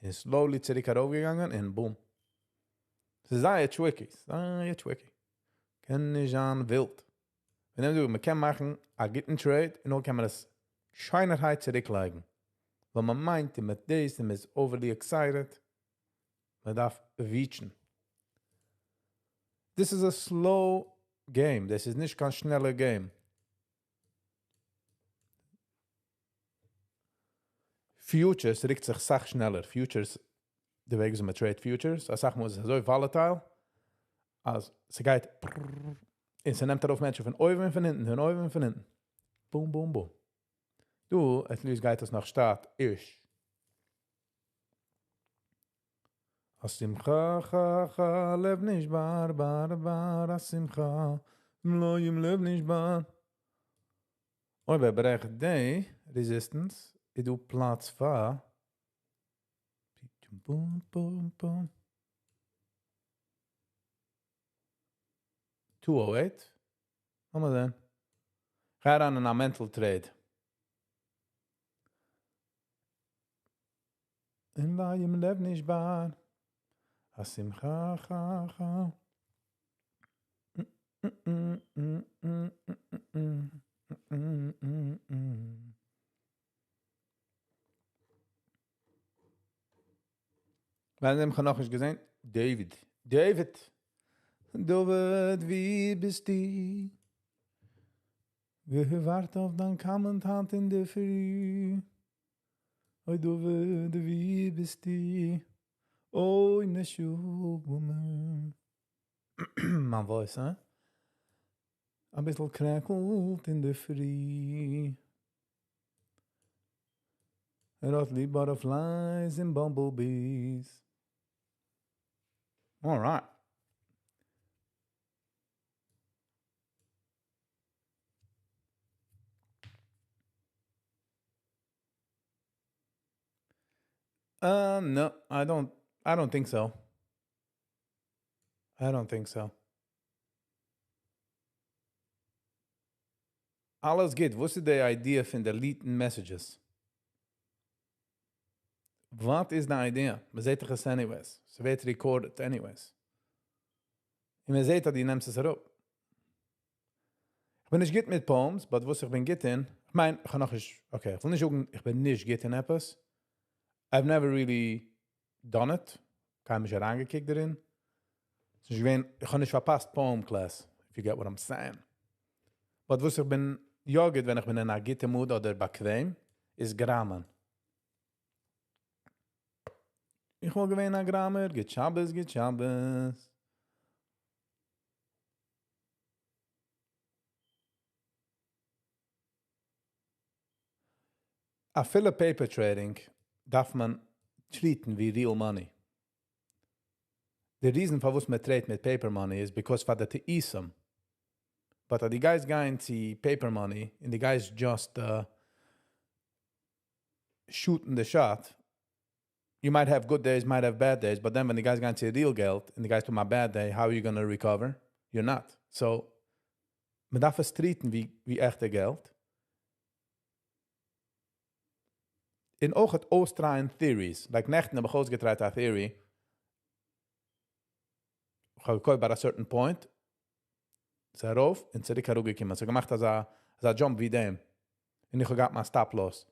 און slowly צוריק ארויפגעגאנגען, און boom. ס'איז זייער tricky, זייער tricky. קען נישט זיין ווילד. ווען דו, מען קען מאכן א גוטן trade, און נאך קען מען עס שיינערהייט צוריקלייגן. ווייל מען מיינט, מיט דאס, און מען איז overly excited, מען דארף וויטשן. This is a slow game. דאס איז נישט קיין שנעלע game. Futures רוקט זיך סאך שנעלער. Futures, די וועג וויאזוי מען trade Futures, א סאך מאל איז עס אזוי volatile, אז ס'גייט און ס'נעמט ארויף מענטשן פון אויבן און פון אונטן, פון אויבן און פון אונטן. Boom, boom, boom. דא, at least גייט עס נאך שטאט, ish. השמחה, חה, חה, לב נשבר, בר, בר, השמחה, מלואים לב נשבר. אויב ער ברעכט די resistance, איז דא פלאץ פאר boom, boom, boom. 208. לאמיר זען. גיי אריין אין א mental trade. אין ליים לב נשבר. השמחה, חה, חה. ווער האט נאך נישט געזען? David. David. דוד, וואו ביסטו? געווארט אויף דיין comment היינט אינדערפרי. אוי דוד, וואו ביסטו? אוי נשמה. מיין voice, הא? אביסל cracked אינדערפרי. ער האט ליב butterflies און bumblebees. Alright. No, I don't think so. I don't think so. אלעס גוט. וואס איז די idea פון delete ן messages? What is the idea? מען זעט דאך עס anyways. עס ווערט recorded anyways. און מען זעט, אז דו נעמסט עס אראפ. איך בין נישט גוט מיט poems, but וואס איך בין גוט אין, איך מיין, איך האב נאך נישט, okay, איך וויל נישט זאגן, איך בין נישט גוט אין עפעס. I've never really done it. קיינמאל נישט אריינגעקוקט דערין. עס איז נישט געווען, איך האב נישט פארפאסט poem class, if you get what I'm saying. But וואס איך בין יא גוט, ווען איך בין אין א גוטע mood אדער באקוועם, איז גראמען. איך וואלט געווען א גראמער, גוט שבת, גוט שבת. אפילו paper trading דארף מען treat ן ווי real money. The reason פארוואס מען trade מיט paper money is because פאר די טעותים. But אז דו גייסט גיין צו paper money און דו גייסט just shooting the shot, you might have good days, might have bad days, but then ווען דו גייסט גיין צו real געלט און דו גייסט האבן a bad day, how are you gonna recover? You're not. So, מען דארף עס treat ן ווי עכטע געלט. און אויך האט אויס try ען theories. Like נעכטן האב איך אויסגע try ט א theory. איך האב געקויפט ביי a certain point. ס'איז ארויף און צוריק אראפגעקומען. עס האט געמאכט אזא jump ווי דעם. און איך האב געהאט מיין stop loss.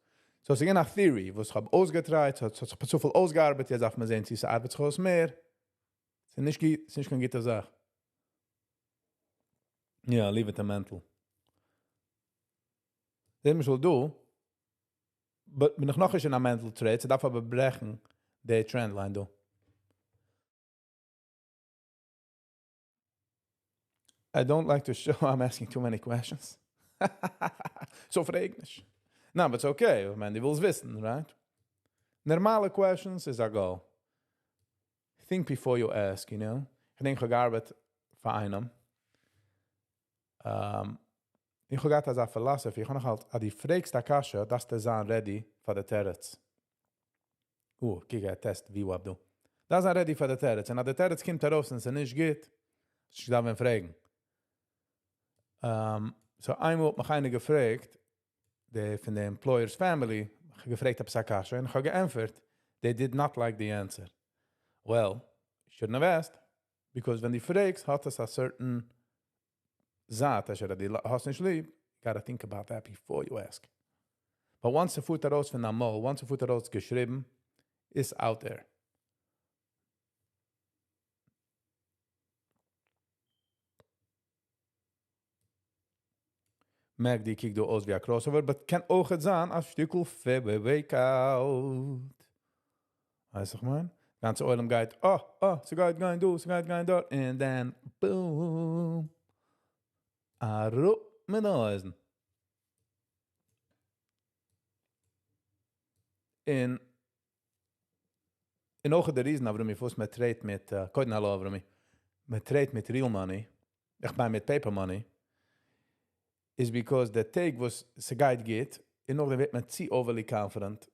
So, עס איז געווען א theory, וואס איך האב אויסגע try ט, עס האט זיך צופיל אויסגעארבעט, יעצט דארף מען זען, צו עס ארבעט זיך אויס מער. עס איז נישט קיין גוטע זאך. Yeah, leave it to mental. למשל דא, but בין איך נאך נישט אין א mental trade, ס'דארף אבער ברעכן די trend line דא. I don't like to show I'm asking too many questions. So פרעג נישט. No, but it's okay. איך מיין, דו ווילסט וויסן, right? נארמאלע questions איז א go. Think before you ask, you know? איך דענק, איך האב געארבעט פאר איינעם. איך האב געהאט אזא philosophy, איך האב נאך אלץ, אז דו פרעגסט א קשיא, דארפסטו זיין ready פאר די תירוץ. קוק, א test VWAP דא. דארפסט זיין ready פאר די תירוץ. און אז די תירוץ קומט ארויס און עס איז נישט גוט, איך דארף ווען פרעגן. So איינמאל האט מיך איינער געפרעגט, דער פון די employer's family, האט געפרעגט עפעס א קשיא, און איך האב געענטפערט, they did not like the answer. Well, you shouldn't have asked. Because ווען דו פרעגסט, האט עס a certain זייט, אז דו האסט נישט ליב, you gotta think about that before you ask. But once ס'פארט ארויס פון די מויל, once ס'פארט ארויס געשריבן, is out there. MACD קוקט דא אויס ווי א crossover, but קען אויך זיין א שטיקל fake out. ווייסט איך מיין? גאנצע עולם גייט, oh, ס'גייט גיין דא, ס'גייט גיין דארט, and then, boom. אראפ מיט די הויזן. און אויך דער reason, אברומי, וואס מען trade מיט, קודם hello אברומי, מען trade מיט real money, איך מיין מיט paper money, is because the טעג וואס ס'גייט גוט, און נאכדעם ווערט מען צו overly confident,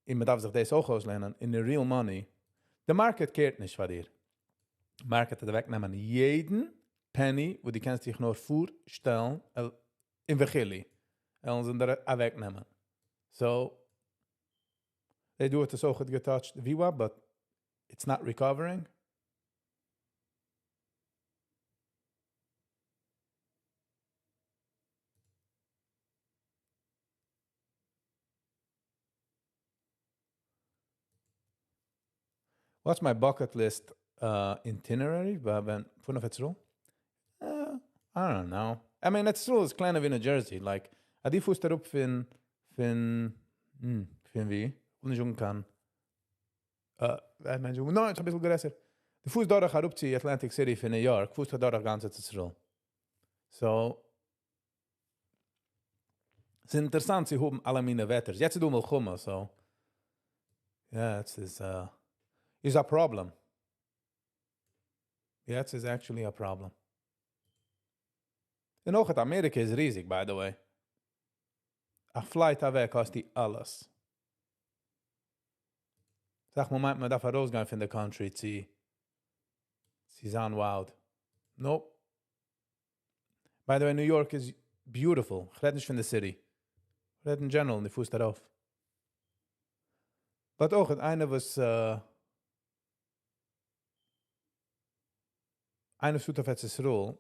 און מען דארף זיך דאס אויך אויסלערנען, אין the real money, the market care ט נישט פאר דיר. Market וועט אוועקנעמען יעדן penny, וואו דו קענסט דיך נאר פארשטעלן, אין וכולי. וועלן זיי דיר אוועקנעמען. So, they do it אויך גע touched VWAP, but it's not recovering. What's my bucket list? Itinerary ווען פארן אויף ארץ ישראל? I don't know. I mean ארץ ישראל איז קלענער ווי New Jersey. Like אז דו פארסט אראפ פון פון פון ווי? כ'וויל נישט זאגן קיין וועט מען זאגן ניין ס'איז אביסל גרעסער. דו פארסט דורך אראפ צו Atlantic City פון New York פארסטו אדורך גאנץ ארץ ישראל. So ס'איז אינטערסאנט צו האבן אלע מיני וועטערס. יעצט איז דא מלחמה so יעצט איז איז א פראבלעם. יעצט איז actually א פראבלעם. און אויך אמעריקע איז ריזיג by the way. א flight אוועק האסטו אלעס. סאך מאל מיינט מען דארף ארויסגיין פון די country צו צו זיין wild. Nope. By the way New York איז beautiful. כ'רעד נישט פון די city. כ'רעד אין general, דו פארסט ארויף. But אויך איינער וואס איינער פארט אויף ארץ ישראל,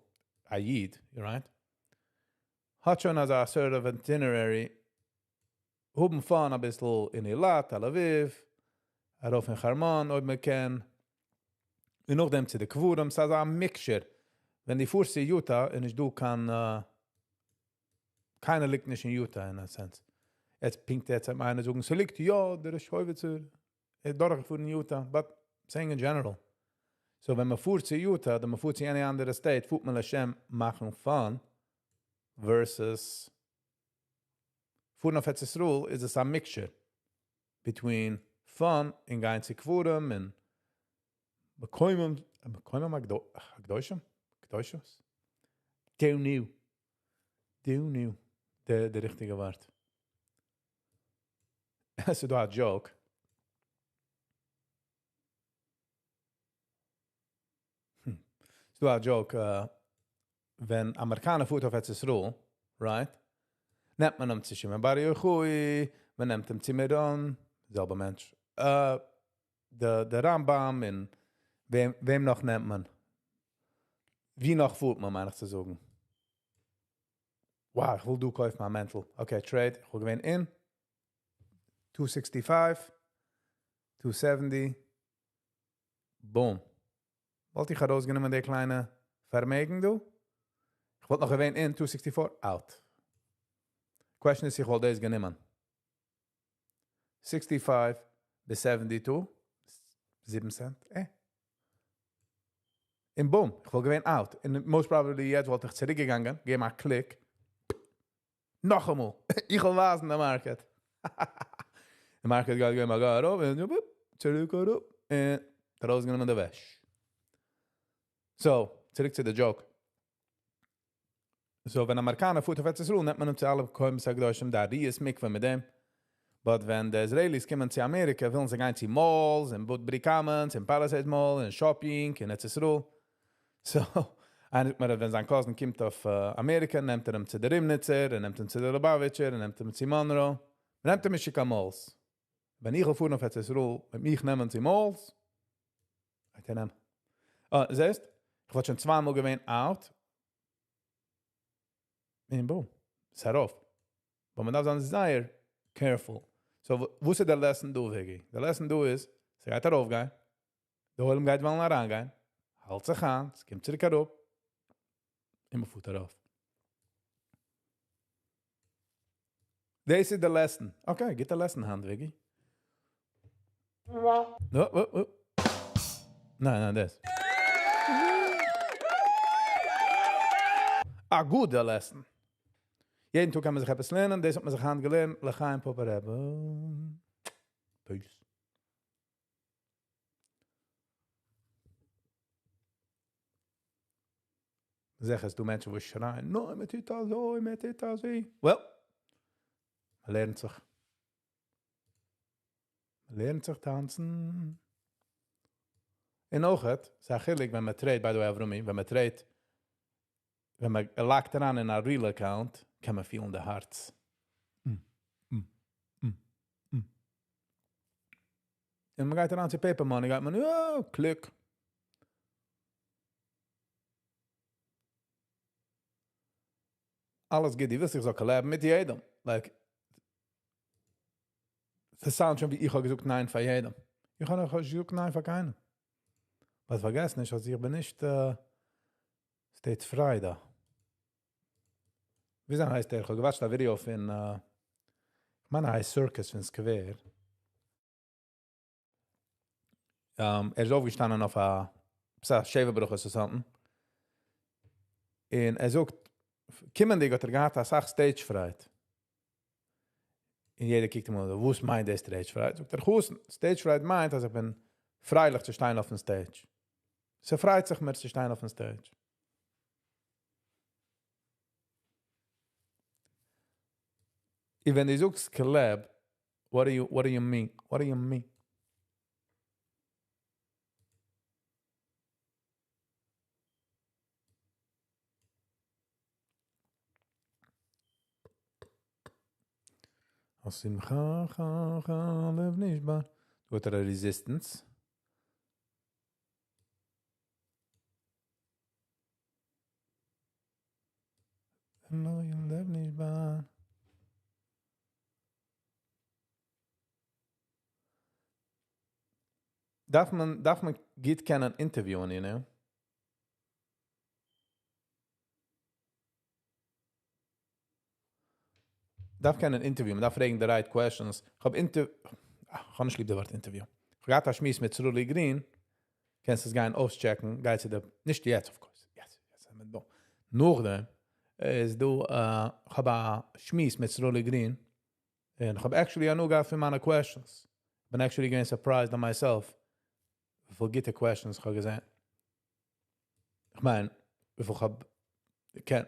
א איד, right? האט שוין אזא sort of itinerary, האבן fun אביסל אין אילת, תל אביב, ארויף אין חרמון אויב מען קען, און נאכדעם צו די קברים, ס'איז אזא mixture. ווען דו פארסט צו Utah איז נישט דא קיין, קיינער ליגט נישט אין Utah in a sense. יעצט פונקט יעצט וועט מיר איינער זאגן ס'ליגט יא, דער שויבעצער איז דורכגעפארן אין Utah, but saying in general. So ווען מ'פארט צו Utah אדער מ'פארט צו any אנדערע state פארט מען לשם מאכן fun versus פארן אויף ארץ ישראל איז עס א mixture between fun און גיין צו קברים און מקומם מקומם הקדושים? קדושות? Don't know. Don't know די די ריכטיגע ווארט. עס איז דא א joke. ס'איז דא א joke ווען אמעריקאנער פארט אויף ארץ ישראל, right? נעמט מען אים צו שמעון בר יוחאי, מען נעמט אים צו מירון, זעלבע מענטש, די די רמב ם און וועם וועם נאך נעמט מען? ווי נאך פארט מען מיין איך צו זאגן. Wow איך וויל דא קויפן א מענטל, okay trade, איך וואלט געווען אין two sixty five, two seventy, boom. וואלט איך ארויסגענומען די קליינע פארמעגן דא? איך וואלט נאך געווען אין two sixty four out. Question איז צו איך וואלט דאס גענומען. Sixty five ביז seventy two, 7 cent, אה. און boom, איך וואלט געווען out. און most probably יעצט וואלט איך צוריק געגאנגען, געבן א click, נאכאמאל, איך וועל ווייזן די market. די market גייט געבן א גיי ארויף און וואופ, צוריק אראפ, און ארויסגענומען די וועש. So, צוריק צו די joke. So ווען אמעריקאנער פארט אויף ארץ ישראל נעמט מען אים צו אלע מקומות הקדושים, די ארי'ס מקווה מיט דעם. But ווען די Israelis קומען צו אמעריקע ווילן זיי גיין צו malls און Woodbury Commons און Palisades Mall און shopping אין ארץ ישראל. So, איינער זאגט מיר אז ווען זיין cousin קומט אויף אמעריקע נעמט ער אים צו די רימניצער און נעמט אים צו די ליובאוויטשער און נעמט אים צו Monroe. מ'נעמט אים נישט צו קיין malls. ווען איך וויל פארן אויף ארץ ישראל וועט מיך נעמען צו malls? וועט ער נעמען. אה, זעסט? איך וואלט שוין צוויי מאל געווען out. און boom. ס'איז ארויף. But מען דארף זיין זייער careful. So וואס איז די lesson דא וויגי? די lesson דא איז, ס'גייט ארויפגיין, די עולם גייט וועלן אריינגיין, האלט זיך איין, ס'קומט צוריק אראפ, און מ'פארט ארויף. דאס איז די lesson. Okay, גוטע lesson היינט וויגי. ניין ניין דאס. א גוטע lesson. יעדן טאג קען מען זיך עפעס לערנען, דאס האט מען זיך היינט געלערנט, לחיים פאפא רבי. Peace. זיכער ס'דא מענטשן וואס שרייען, ניין מען טוט אזוי, מען טוט אזוי. Well, מען לערנט זיך. מען לערנט זיך טאנצן. און אויכעט, ס'איז א חילוק ווען מען trade, by the way אברומי, ווען מען trade ט, ווען מען lock ט אריין אין א real account, קען מען פילן די הארץ. און מען גייט אריין צו paper money גייט מען יא, click. אלעס גוט, דו ווילסט איך זאל collab ן מיט יעדעם? Like, ס'sound שוין ווי איך האב געזאגט ניין פאר יעדעם. איך האב נאכנישט געזאגט ניין פאר קיינעם. But פארגעס נישט אז איך בין נישט stage פריי דא. וויאזוי הייסט ער? איך האב געוואטשט א ווידיאו פון, כ'מיין ער הייסט Circus פון סקווער. ער איז אויפגעשטאנען אויף א, עפעס א שבע ברכות or something. און ער זאגט, קומענדיג האט ער געהאט אסאך stage fright. און יעדער קוקט אים אן, וואס מיינט דאס stage fright? זאגט ער, חתן, stage fright מיינט אז איך בין פרייליך צו שטיין אויפן stage. ס'פרייט זיך מיר צו שטיין אויפן stage. און ווען דו זאגסט collab, what do you, what do you mean? What do you mean? השמחה לב נשבר. דא האט ער א resistance. לב נשבר. דארף מען, דארף מען גוט קענען אינטערוויוען, you know? דארף קענען אינטערוויוען, מען דארף פרעגן די right questions. איך האב אינטער... איך האב נישט ליב די ווארט אינטערוויו. איך האב געהאט א שמועס מיט סרולי גרין. קענסט עס גיין אויסטשעקן, גיי צו די... נישט יעצט, of course. יעצט, יעצט זענען מיר דא. נאכדעם איז דא, איך האב א שמועס מיט סרולי גרין. און איך האב actually הנאה געהאט פון מיינע questions. איך בין actually געווען surprised on myself. וויפיל גוטע questions איך האב געזען. איך מיין, וויפיל איך האב געקענט.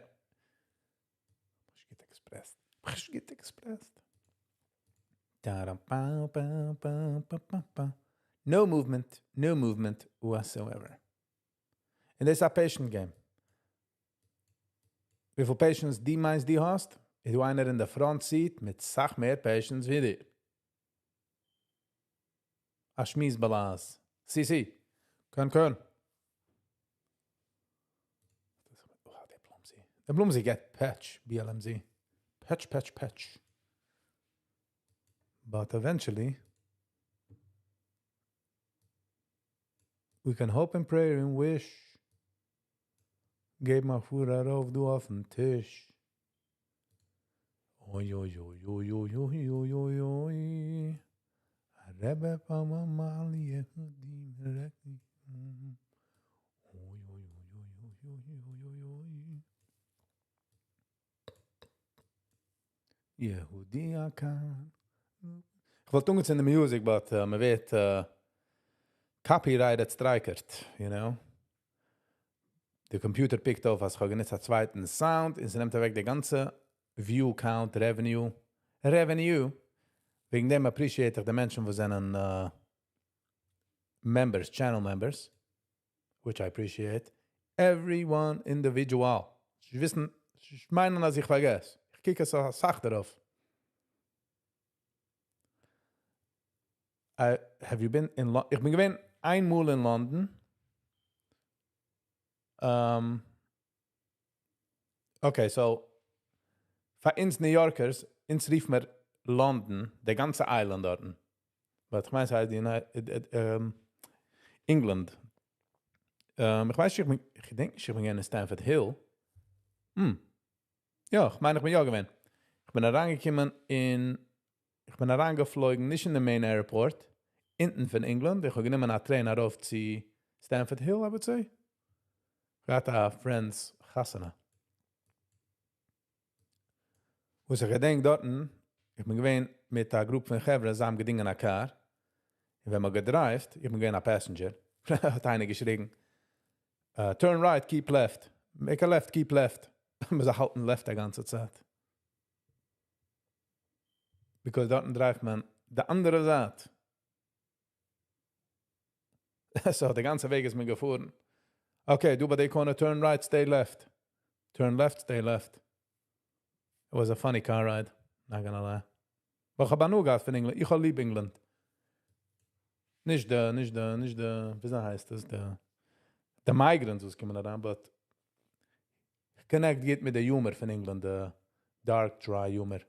נישט גוט expressed. נישט גוט expressed. No movement, no movement whatsoever. און דאס איז א patient game. וויפיל patience דו מיינסט דו האסט, איז דא איינער אין די front seat מיט סאך מער patience ווי דיר. א שמועס בלאז. סי סי. קען קען. דער בלומזי געט פעטש, BLMZ. פעטש, פעטש, פעטש. But eventually, we can hope and pray and wish. געב מיר פאר ארויף דא אויפן טיש. אוי אוי אוי אוי אוי אוי אוי אוי אוי. רבי פאמא יהודי אוי אוי אוי אוי אוי אוי אוי אוי. יהודי יקר. איך וואלט אנגעצינדן די music, but מען ווערט copyrighted striked, you know. די computer פיקט אויף, אז איך האב גענוצט א צווייטן sound, און ס'נעמט אוועק די גאנצע view count, revenue. Revenue. וועגן דעם appreciate איך די מענטשן וואס זענען members, channel members, which I appreciate. Everyone individual. זיי וויסן, זיי מיינען אז איך פארגעס. איך קוק עס אסאך דערויף. Have you been in Lo איך בין געווען איינמאל אין לאנדאן. Okay, so פאר אונז New Yorkers, אונז רופן מיר לאנדאן, די גאנצע island דארטן. But איך מיין, ס'הייסט די United, England. איך ווייס נישט, איך בין, איך געדענק נישט, איך בין געווען אין Stamford Hill. יא, איך מיין, איך בין יא געווען. איך בין אריינגעקומען אין, איך בין אריינגעפלויגן, נישט אין די main airport, אונטן פון England. איך האב גענומען א train ארויף צו Stamford Hill, I would say. איך געהאט א friend's חתונה. וואס איך געדענק דארטן, איך בין געווען מיט א group פון חברה, זיי האבן געדינגען א קאר. און ווען מ'האט געדרייווט, איך בין געווען א passenger, האט איינער געשריגן, turn right, keep left. Make a left, keep left. מ'זאל האלטן left די גאנצע צייט. Because דארטן דרייווט מען די אנדערע זייט. So, די גאנצע וועג איז מען געפארן. Okay, דא ביי די corner, turn right, stay left. Turn left, stay left. It was a funny car ride, not gonna lie. אבער איך האב הנאה געהאט פון England. איך האב ליב England. נישט די, נישט די, נישט די, וויאזוי הייסט עס, די, די migrants וואס קומען אריין, but איך connect גוט מיט די humor פון England, די dark, dry humor.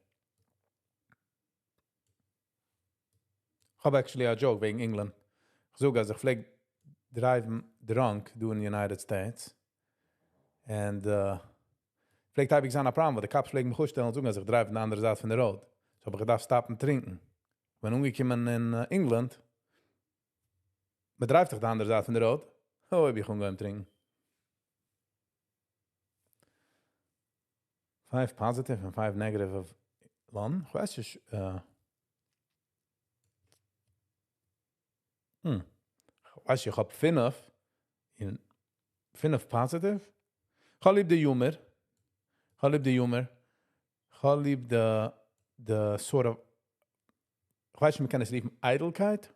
איך האב actually א joke וועגן England. איך זאג, אז איך פלעג drive ן drunk דא אין United States. And פלעגט אייביג זיין א פראבלעם, ווייל די cops פלעגן מיך אפשטעלן און זאגן אז איך drive אין די אנדערע זייט פון די road. So האב איך געדארפט stop ן טרינקען. כ'בין אנגעקומען אין England, מען drive ט דאך די אנדערע זייט פון די road, אוי האב איך אנגעהויבן טרינקען. Five positive און five negative אויף לאנדאן? כ'ווייס נישט. כ'ווייס איך האב פינף און פינף positive. כ'האב ליב די humor. כ'האב ליב די humor. כ'האב ליב די sort of, כ'ווייס נישט מ'קען עס רופן איידלקייט.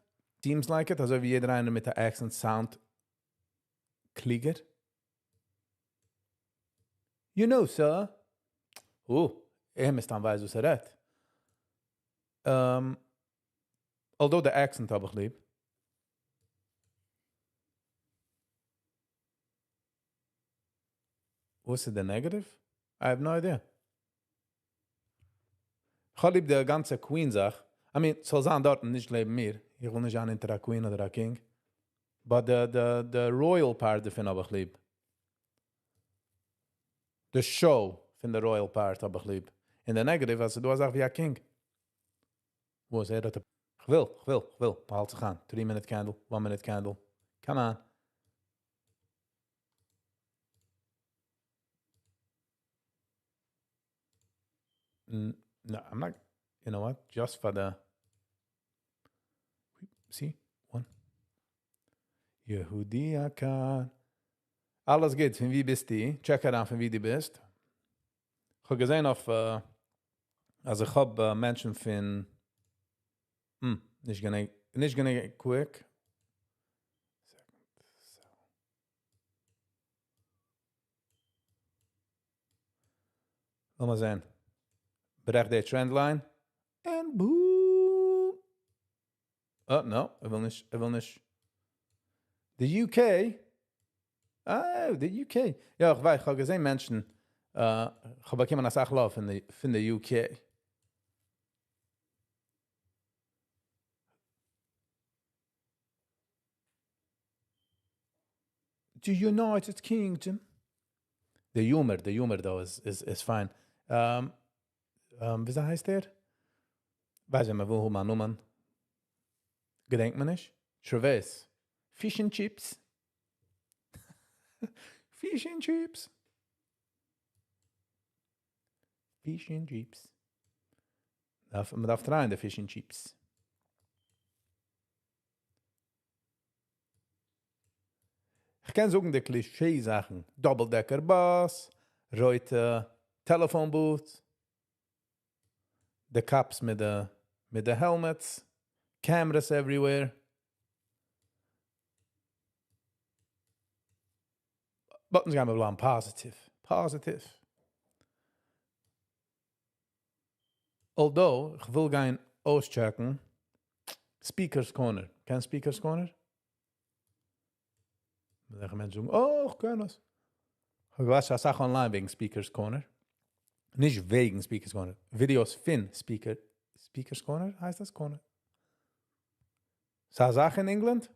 Seems like it, אזוי ווי יעדער איינער מיט א accent sound קלוגער. You know sir. או, ער מסתם ווייסט וואס ער רעדט. Although די accent האב איך ליב. וואס איז די negative? I have no idea. כ'האב ליב די גאנצע queen זאך. I mean, ס'זאל זיין דארטן, נישט לעבן מיר. איך וויל נישט זיין אונטער א queen אדער א king. But די royal part דערפון האב איך ליב. די show פון די royal part האב איך ליב. און די negative אז ס'איז דא א זאך ווי א king. וואס ער האט א. כ'וויל, כ'וויל, כ'וויל. מ'האלט זיך איין. Three minute candle, one minute candle. Come on. No, I'm not. You know what? Just for the. See? One. יהודי יקר. אלעס גוט, פון ווי ביסטו? Check אריין פון ווי דו ביסט. איך האב געזען אויף, אז איך האב מענטשן פון, נישט גענוג, נישט גענוג quick. Second, so. לאמיר זען. ברעכט די trend line. And boom. Oh, no, ער וויל נישט, ער וויל נישט. The UK. Oh, the UK. יא, איך ווייס, איך האב געזען מענטשן, איך האב באקומען א סאך love פון די UK. The United Kingdom. The humor, the humor though is fine. ווי הייסט ער? ווייס איך, מען וויל האבן א נאמען. געדענקט מען נישט? Travis. Fish and chips. Fish and chips. Fish and chips. מען דארף try ען די fish and chips. איך קען זאגן די cliché זאכן. Double decker bus, רויטע telephone booth, די cops מיט די helmets, cameras everywhere. But אונז גייען מיר בלייבן positive. Positive. Although, איך וויל גיין אויסטשעקן Speakers Corner. קענסט Speakers Corner? וועלכע מענטשן זאגן, oh, איך קען עס. איך האב געוואטשט א סאך online וועגן Speakers Corner. נישט וועגן Speakers Corner. Videos פון Speakers Corner הייסט דאס? Corner. ס'איז א זאך אין England?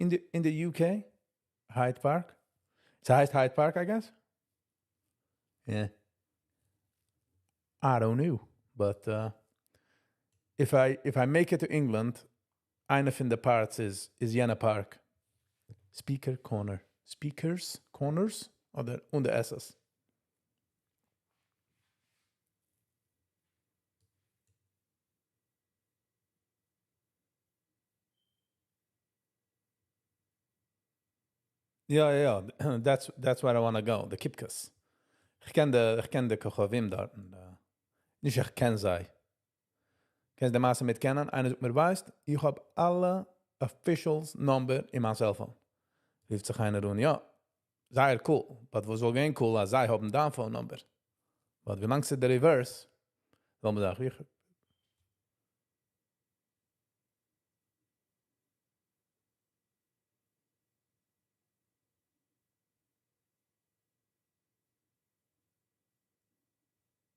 In the UK? Hyde Park? ס'הייסט Hyde Park, I guess? Yeah. I don't know. But if I make it to England, איינע פון די parts איז יענע park. Speaker Corner. Speakers Corners? אדער אן די S's? יא. That's where I want to go. די קיפקעס. איך קען די כוכבים דארט. נישט איך קען זיי. קענסט די מעשה מיט קענען? איינער זאגט מיר, ווייסט, איך האב אלע officials number אין מיין cell phone. רופט זיך איינער אן, יא, זייער cool. But וואס זאל גיין cool, אז זיי האבן דיין phone number. But ווי לאנג ס'איז די reverse, זאל מען זאגן, איך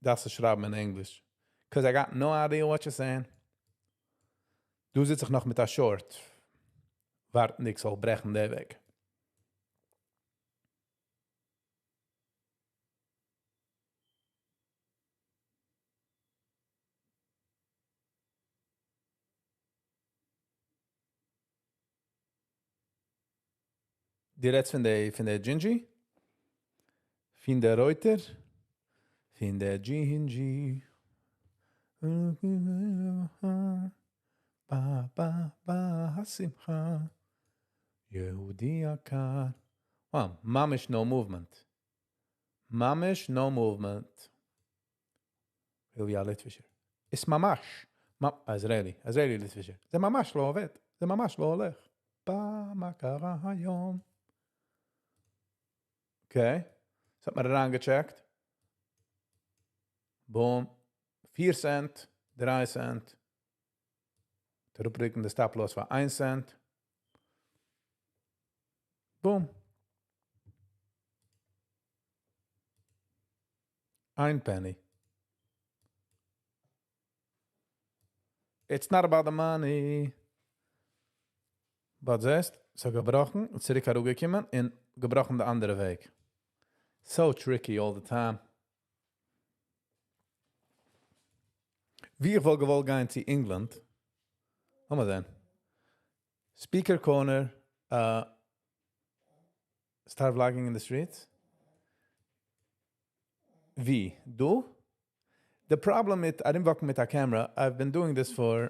דאס איז שרייבן אין English. Because I got no idea what you're saying. דא זיץ איך נאך מיט א short, ווארטנדיג ס'זאל ברעכן די וועג. דו רעדסט פון די פון די דזשינדזשי? פון די רויטער? פון די דזשינדזשי? בא בא בא השמחה יהודי יקר. Wow, ממש no movement. ממש no movement. ווי א ליטווישער. איז ממש. Israeli. Israeli ליטווישער. זה ממש לא עובד. זה ממש לא הולך. בא מה קרה היום. Okay. ס'האט מיר אריינגעטשעקט. Boom. 4 cent, 3 cent. אראפרוקן די stop loss פאר 1 cent. Boom. איין penny. It's not about the money. But זעסט, ס'האט געבראכן, און צוריק אראפגעקומען און געבראכן די אנדערע וועג. So tricky all the time. ווי איך וואלט געוואלט גיין צו England. לאמיר זען. Speaker Corner, start vlogging in the streets. ווי? דו? The problem מיט ארומוואקן מיט א camera, I've been doing this for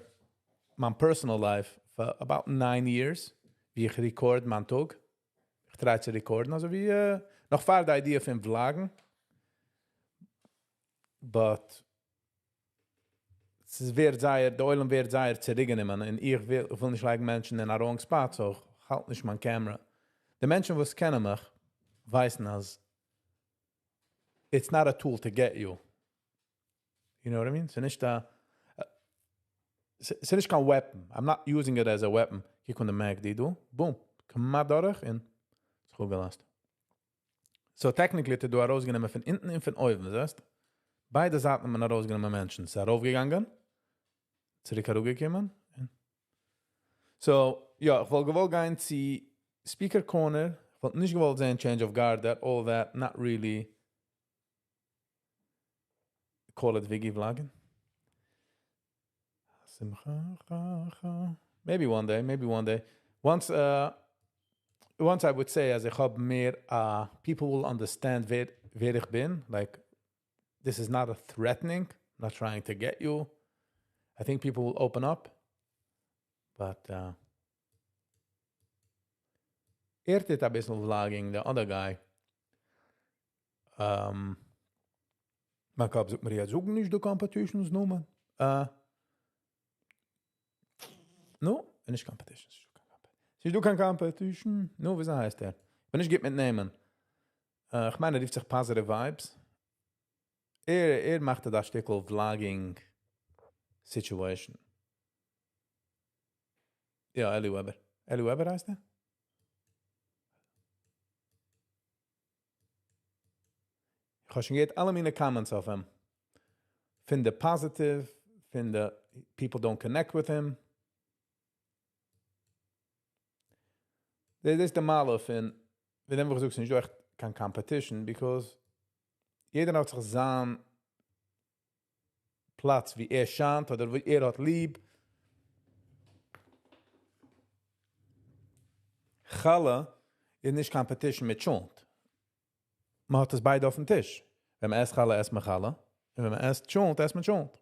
my personal life for about 9 years. ווי איך record מיין טאג. איך try צו record ן, אזוי ווי נאך פאר די idea פון vloggen. But עס ווערט זייער, דער עולם ווערט זייער צוריקגענומען און איך וויל נישט לייגן מענטשן אין א wrong spot, so איך האלט נישט מיין camera. די מענטשן וואס קענען מיך, ווייסן אז it's not a tool to get you. You know what I mean? ס'איז נישט א ס'איז נישט קיין weapon. I'm not using it as a weapon. קוק אן די MACD דא. Boom. כמעט דורך און זיך אפגעלאזט. So technically האט ער דא ארויסגענומען פון אונטן און פון אויבן, זעסט? ביידע זייטן האט מען ארויסגענומען מענטשן. ס'איז ארויפגעגאנגען, צוריק אראפגעקומען. So, יא, איך וואלט געוואלט גיין צו Speaker Corner. איך וואלט נישט געוואלט זען Change of Guard, that all that, not really call it Viggy vlogging. Simcha, Maybe one day, maybe one day. Once I would say, אז איך האב מער, people will understand ווער, ווער איך בין. Like, this is not a threatening, I'm not trying to get you. I think people will open up. But ער טוט א ביסל vlogging, the other guy. מיין קאפ זאגט מיר, יא, זאג נישט די competition's נאמען. No, נישט competition. ס'איז דא קיין competition. נו, ווי הייסט ער? בין נישט גוט מיט נעמען. איך מיין, ער רופט זיך Positive Vibes. ער מאכט דא שטיקל vlogging situation. יא, Eli Weber. Eli Weber הייסט ער? איך האב שוין געהערט אלע מיני comments אויף אים. פון די positive, פון די people don't connect with him. דאס איז די מעלה פון, ווען דעם זאגסט נישט דא עכט קיין competition, because יעדער האט זיך זיין פלאץ ווי ער שיינט אדער ווי ער האט ליב. חלה איז נישט competition מיט טשולנט. מען האט עס ביידע אויפן טיש. ווען מען עסט חלה, עסט מען חלה. און ווען מען עסט טשולנט, עסט מען טשולנט.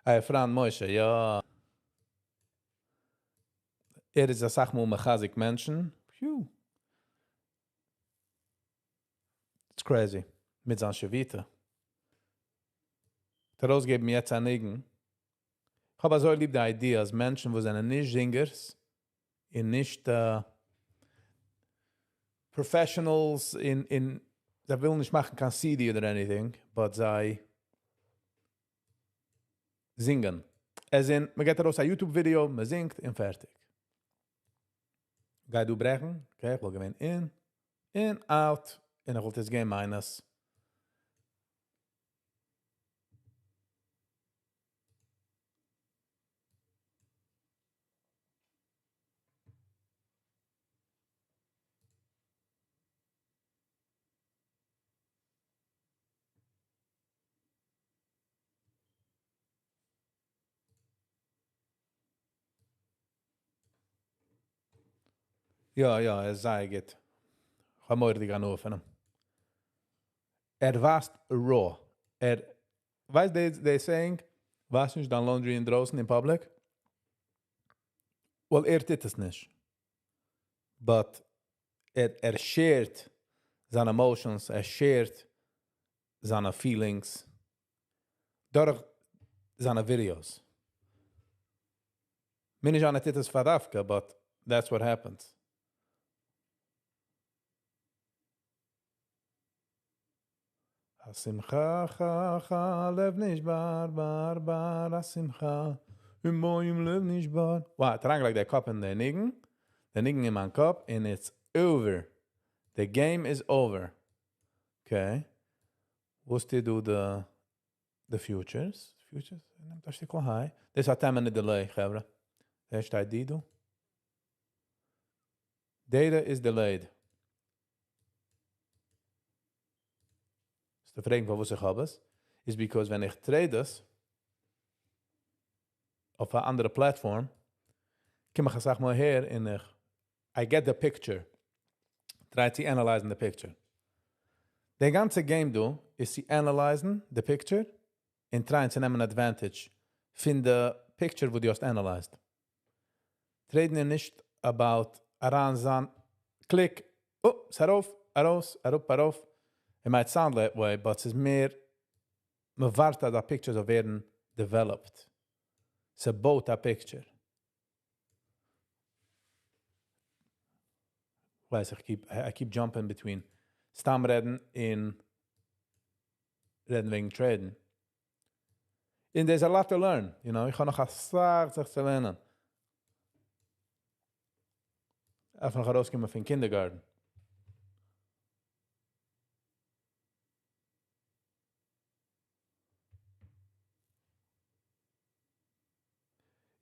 היי, פריינד משה, יא. ער איז א סאך מאל מחזק מענטשן. Phew. It's crazy. מיט זיין שביתה. האט ארויסגעגעבן יעצט א ניגון. איך האב אזוי ליב די idea, אז מענטשן, וואס זענען נישט singers, און נישט professionals אין זיי ווילן נישט מאכן קיין CD אדער anything, but זיי זינגען. As in, מען געט ארויס א YouTube video, מען זינגט און פארטיג. גייט דא ברעכן, okay, איך וויל געווען in, in, out, און איך וואלט יעצט גיין minus. יא יא ער איז זייער גוט. כ'האב מורא'דיג הנאה פון אים. ער ווייזט raw. ער ווייסט די די saying וואש נישט דיין laundry אינדרויסן אין public. Well ער טוט עס נישט. But ער ער share ט זיינע emotions, ער share ט זיינע feelings דורך זיינע videos. מיר נישט זיין ער טוט עס פאר דווקא, but that's what happens. השמחה חה חה לב נשבר בר בר השמחה ומים לב נשבר. וואו, האט אריינגעלייגט דער קאפ אין די ניגון, די ניגון אין מיין קאפ, און it's over. The game is over. Okay. וואס טוט דא די די futures? Futures? נעמט א שטיקל high. דאס האט 10 minute delay, חברה. ווער שטייט די דא? Data is delayed. וועסטו פרעגן פארוואס איך האב עס? איז because ווען איך trade עס אויף א אנדערע platform, קום איך אסאך מאל אהער און איך I get the picture. Try צו analyze ן די picture. די גאנצע game דא איז צו analyze ן די picture און try ען צו נעמען advantage פון די picture וואס דו האסט analyzed. Trade ן איז נישט about אריין זיין click, אה, ס'ארויף, ארויס, אראפ, ארויף. It might sound that way, but ס'איז מער מ'ווארט אז א picture זאל ווערן developed. ס'בויט א picture. כ'ווייס איך keep I keep jumping between סתם רעדן און רעדן וועגן trade ן. און there's a lot to learn, you know, איך האב נאך אסאך זיך צו לערנען. דארף נאך ארויסקומען פון kindergarten.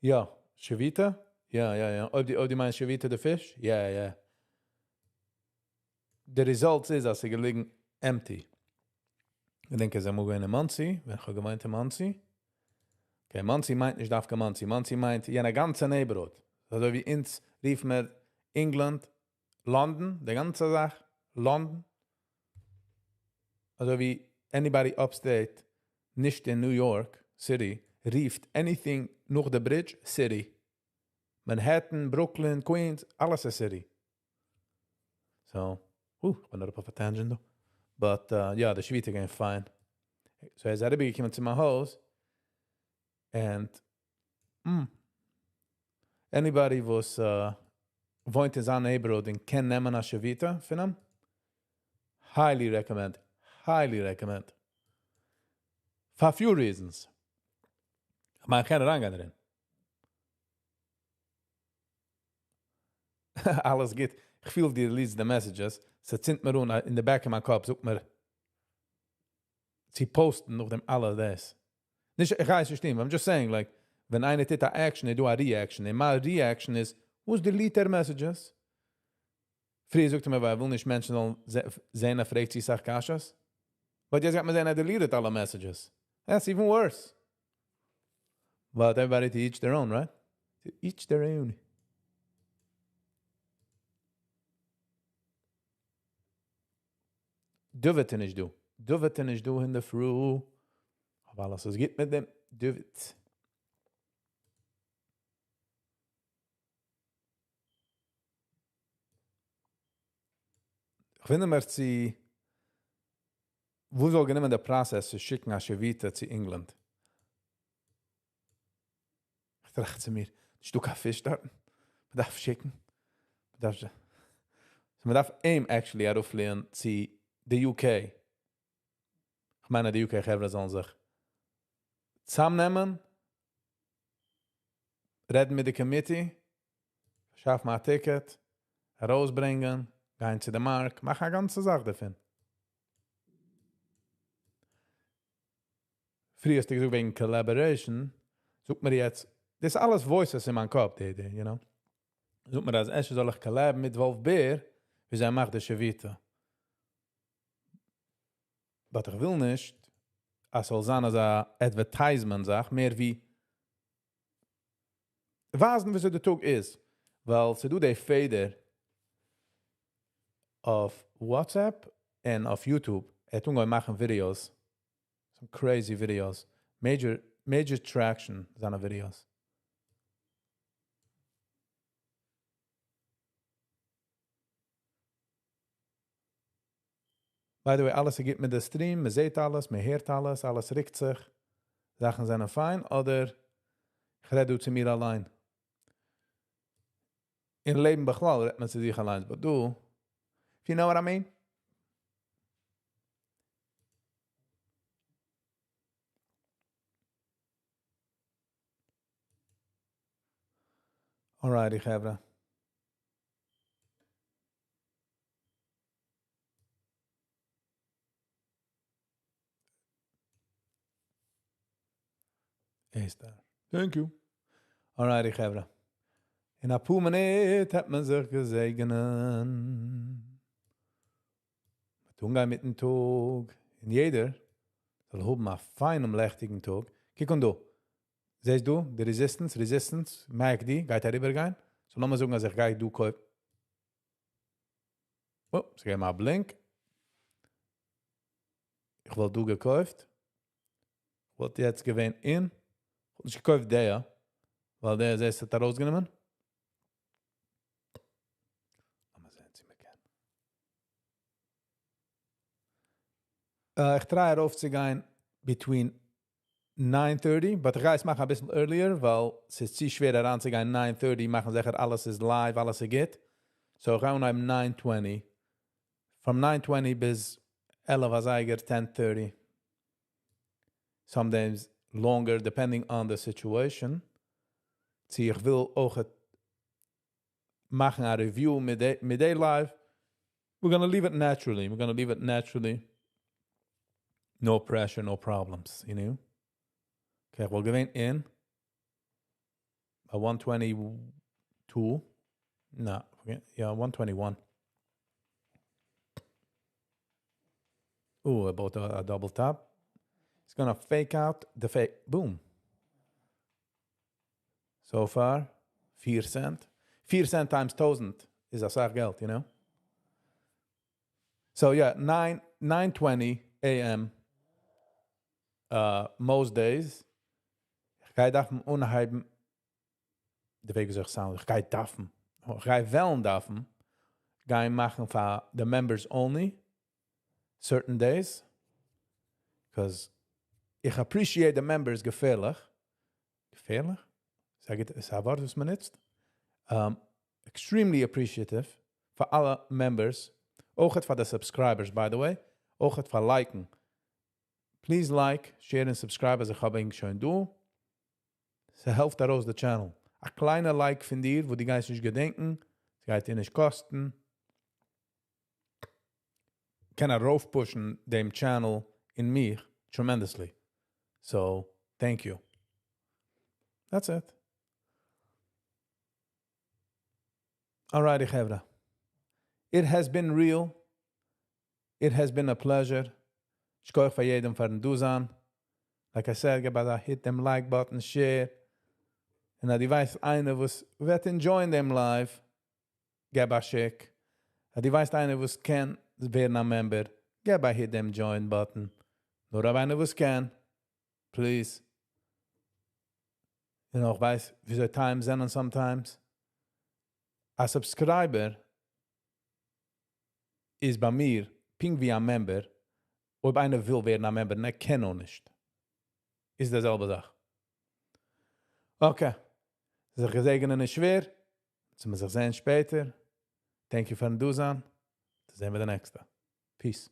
יא, שביתה? יא יא יא, אויב די אויב די מיינסט שביתה די פיש? יא יא. די results איז אז ס'איז געליגן empty. געדענק איז אמאל געווען אין מאנסי, ווען כ'האב געוואוינט אין מאנסי. Okay, מאנסי מיינט נישט דווקא מאנסי, מאנסי מיינט יענע גאנצע neighborhood. אזוי ווי אונז רופן מיר ענגלאנד, לאנדאן, די גאנצע זאך, לאנדאן. אזוי ווי anybody upstate, נישט אין ניו יארק סיטי, רופט anything נאך די bridge city. מאנהעטן, ברוקלין, קווינס, אלעס איז city. So, uh, כ'בין אראפ אויף א tangent דא. But יא, די שביתה געווען פיין. So ער איז אריבערגעקומען צו מיין הויז, and anybody וואס וואוינט אין זיין neighborhood און קען נעמען א שביתה פון אים, highly recommend, highly recommend. For few reasons. כ'מיין כ'קען אריינגיין דערין. אלעס גוט, כ'פיל ווי דו ליסט די messages, ס'צינדט מיר אן אין די back אין מיין קאפ, זאגט מיר צו post ן נאכדעם אלע דאס. נישט איך גיי עס נישט טון, I'm just saying like, ווען איינער טוט א action איז דא א reaction, און מיין reaction איז, וואס delete ער messages? פריער זאגט ער מיר ווייל ער וויל נישט מענטשן זאלן זען ער פרעגט צו סאך קשיות. But יעצט גייט מען זען ער delete ט אלע messages. That's even worse. But everybody to each their own, right? To each their own. דוד איז נישט דא. דוד איז נישט דא אינדערפרי. אבער אלעס איז גוט מיט דעם דוד. כ'ווינדער מיך צו וואס וואלט גענומען די process צו שיקן א שביתה צו ענגלאנד. כ'טראכט צו מיר, נישטא קיין פיש דארטן? מ'דארף שיקן? מ'דארף so מ'דארף אים actually ארויפפליען צו די UK. כ'מיין אז די UK חברה זאלן זיך צאמנעמען, רעדן מיט די committee, שאפן א ticket, ארויסברענגען, גיין צו די מארק, מאכן א גאנצע זאך דערפון. פריער האסטו געזאגט וועגן collaboration, זאגט מיר יעצט, דאס אלעס voices אין מיין קאפ, די די, you know. זאגט מיר אז אפשר זאל איך collab ן מיט וואלף בער, ווי זיי מאכט די שביתה. But איך וויל נישט אז ס'זאל זיין אזא advertisement זאך, מער ווי ווייזן וויאזוי די טאג איז. ווייל ס'דא די פעדער. אויף WhatsApp און אויף YouTube. ער האט אנגעהויבן מאכן videos. Some crazy videos. Major, major traction זיינע videos. By the way, אלעס איז גוט מיט די stream, מען זעט אלעס, מען הערט אלעס, אלעס רוקט זיך. זאכן זענען פיין, אדער איך רעד דא צו מיר אליין. אין לעבן בכלל רעדט מען צו זיך אליין, but דא, if you know what I mean. Alrighty, חברה. A star. Thank you. Alrighty, חברה. אין א פאר מינוט האט מען זיך געזעגענען. מ'טוט אנגיין מיט'ן טאג. און יעדער זאל האבן א פיינעם לעכטיגן טאג. קוק אן דא. זעסט דא די resistance, resistance, MACD גייט אריבערגיין. So לאמיר זאגן אז איך גיי דא קויפן. Oh, ס'געגעבן א blink. איך וואלט דא געקויפט. וואלט יעצט געווען אין. וואלט נישט געקויפט דער, ווייל דער זעסט האט ארויסגענומען. לאמיר זען צו מ'קען. איך try ארויפצוגיין between 9:30, but איך גיי עס מאכן אביסל earlier, ווייל ס'איז צו שווער אריינצוגיין 9:30, מאכן זיכער אלעס איז live, אלעס איז גוט. So איך גיי אנהייבן 9:20. From 9:20 ביז 11 אזייגער, 10:30. Sometimes longer, depending on the situation. צו איך וויל אויך מאכן א review מיט די live. We're gonna leave it naturally. We're gonna leave it naturally. No pressure, no problems, you know? Okay, איך וואלט געווען אין ביי 122. No, okay, yeah, 121. Oh, about a double tap. It's gonna fake out the fake. Boom. So far, 4 cent. 4 cent times 1000 איז א סאך געלט, you know? So yeah, 9, 9:20 a.m. Most days. איך גיי דארפן אנהייבן, די וועג וויאזוי איך sound, איך גיי דארפן, איך גיי וועלן דארפן, גיין מאכן פאר the members only, certain days, because איך appreciate the members געפערליך. געפערליך? איז א ווארט וואס מען נוצט? Extremely appreciative פאר אלע members, אויך פאר די subscribers, by the way, אויך פאר like ן. Please like, share און subscribe אז איך האב ענק שוין דא. ס'העלפט ארויס די channel. א קליינע like פון דיר, וואו דו גייסט נישט געדענקען, ס'גייט דיר נישט קאסטן, קען ארויפ push ן דעם channel און מיך tremendously. So, thank you. That's it. Alrighty, חברה. It has been real. It has been a pleasure. שכוח פאר יעדעם פארן דא זיין. Like I said, געב א hit דעם like button, share. און אז דו ווייסט איינער וואס וועט enjoy ען דעם live, געב א שיק. אז דו ווייסט איינער וואס קען ווערן א member, געב א hit דעם join button. נאר אויב איינער וואס קען, please. איך ווייס, וויאזוי times זענען sometimes. א subscriber איז ביי מיר פונקט ווי א member, אויב איינער וויל ווערן א member און ער קען נאך נישט. איז די זעלבע זאך. Okay. זיך געזעגענען איז שווער. צו מיר זיך זען שפעטער. Thank you פארן דא זיין. זען מיר די נעקסטע. Peace.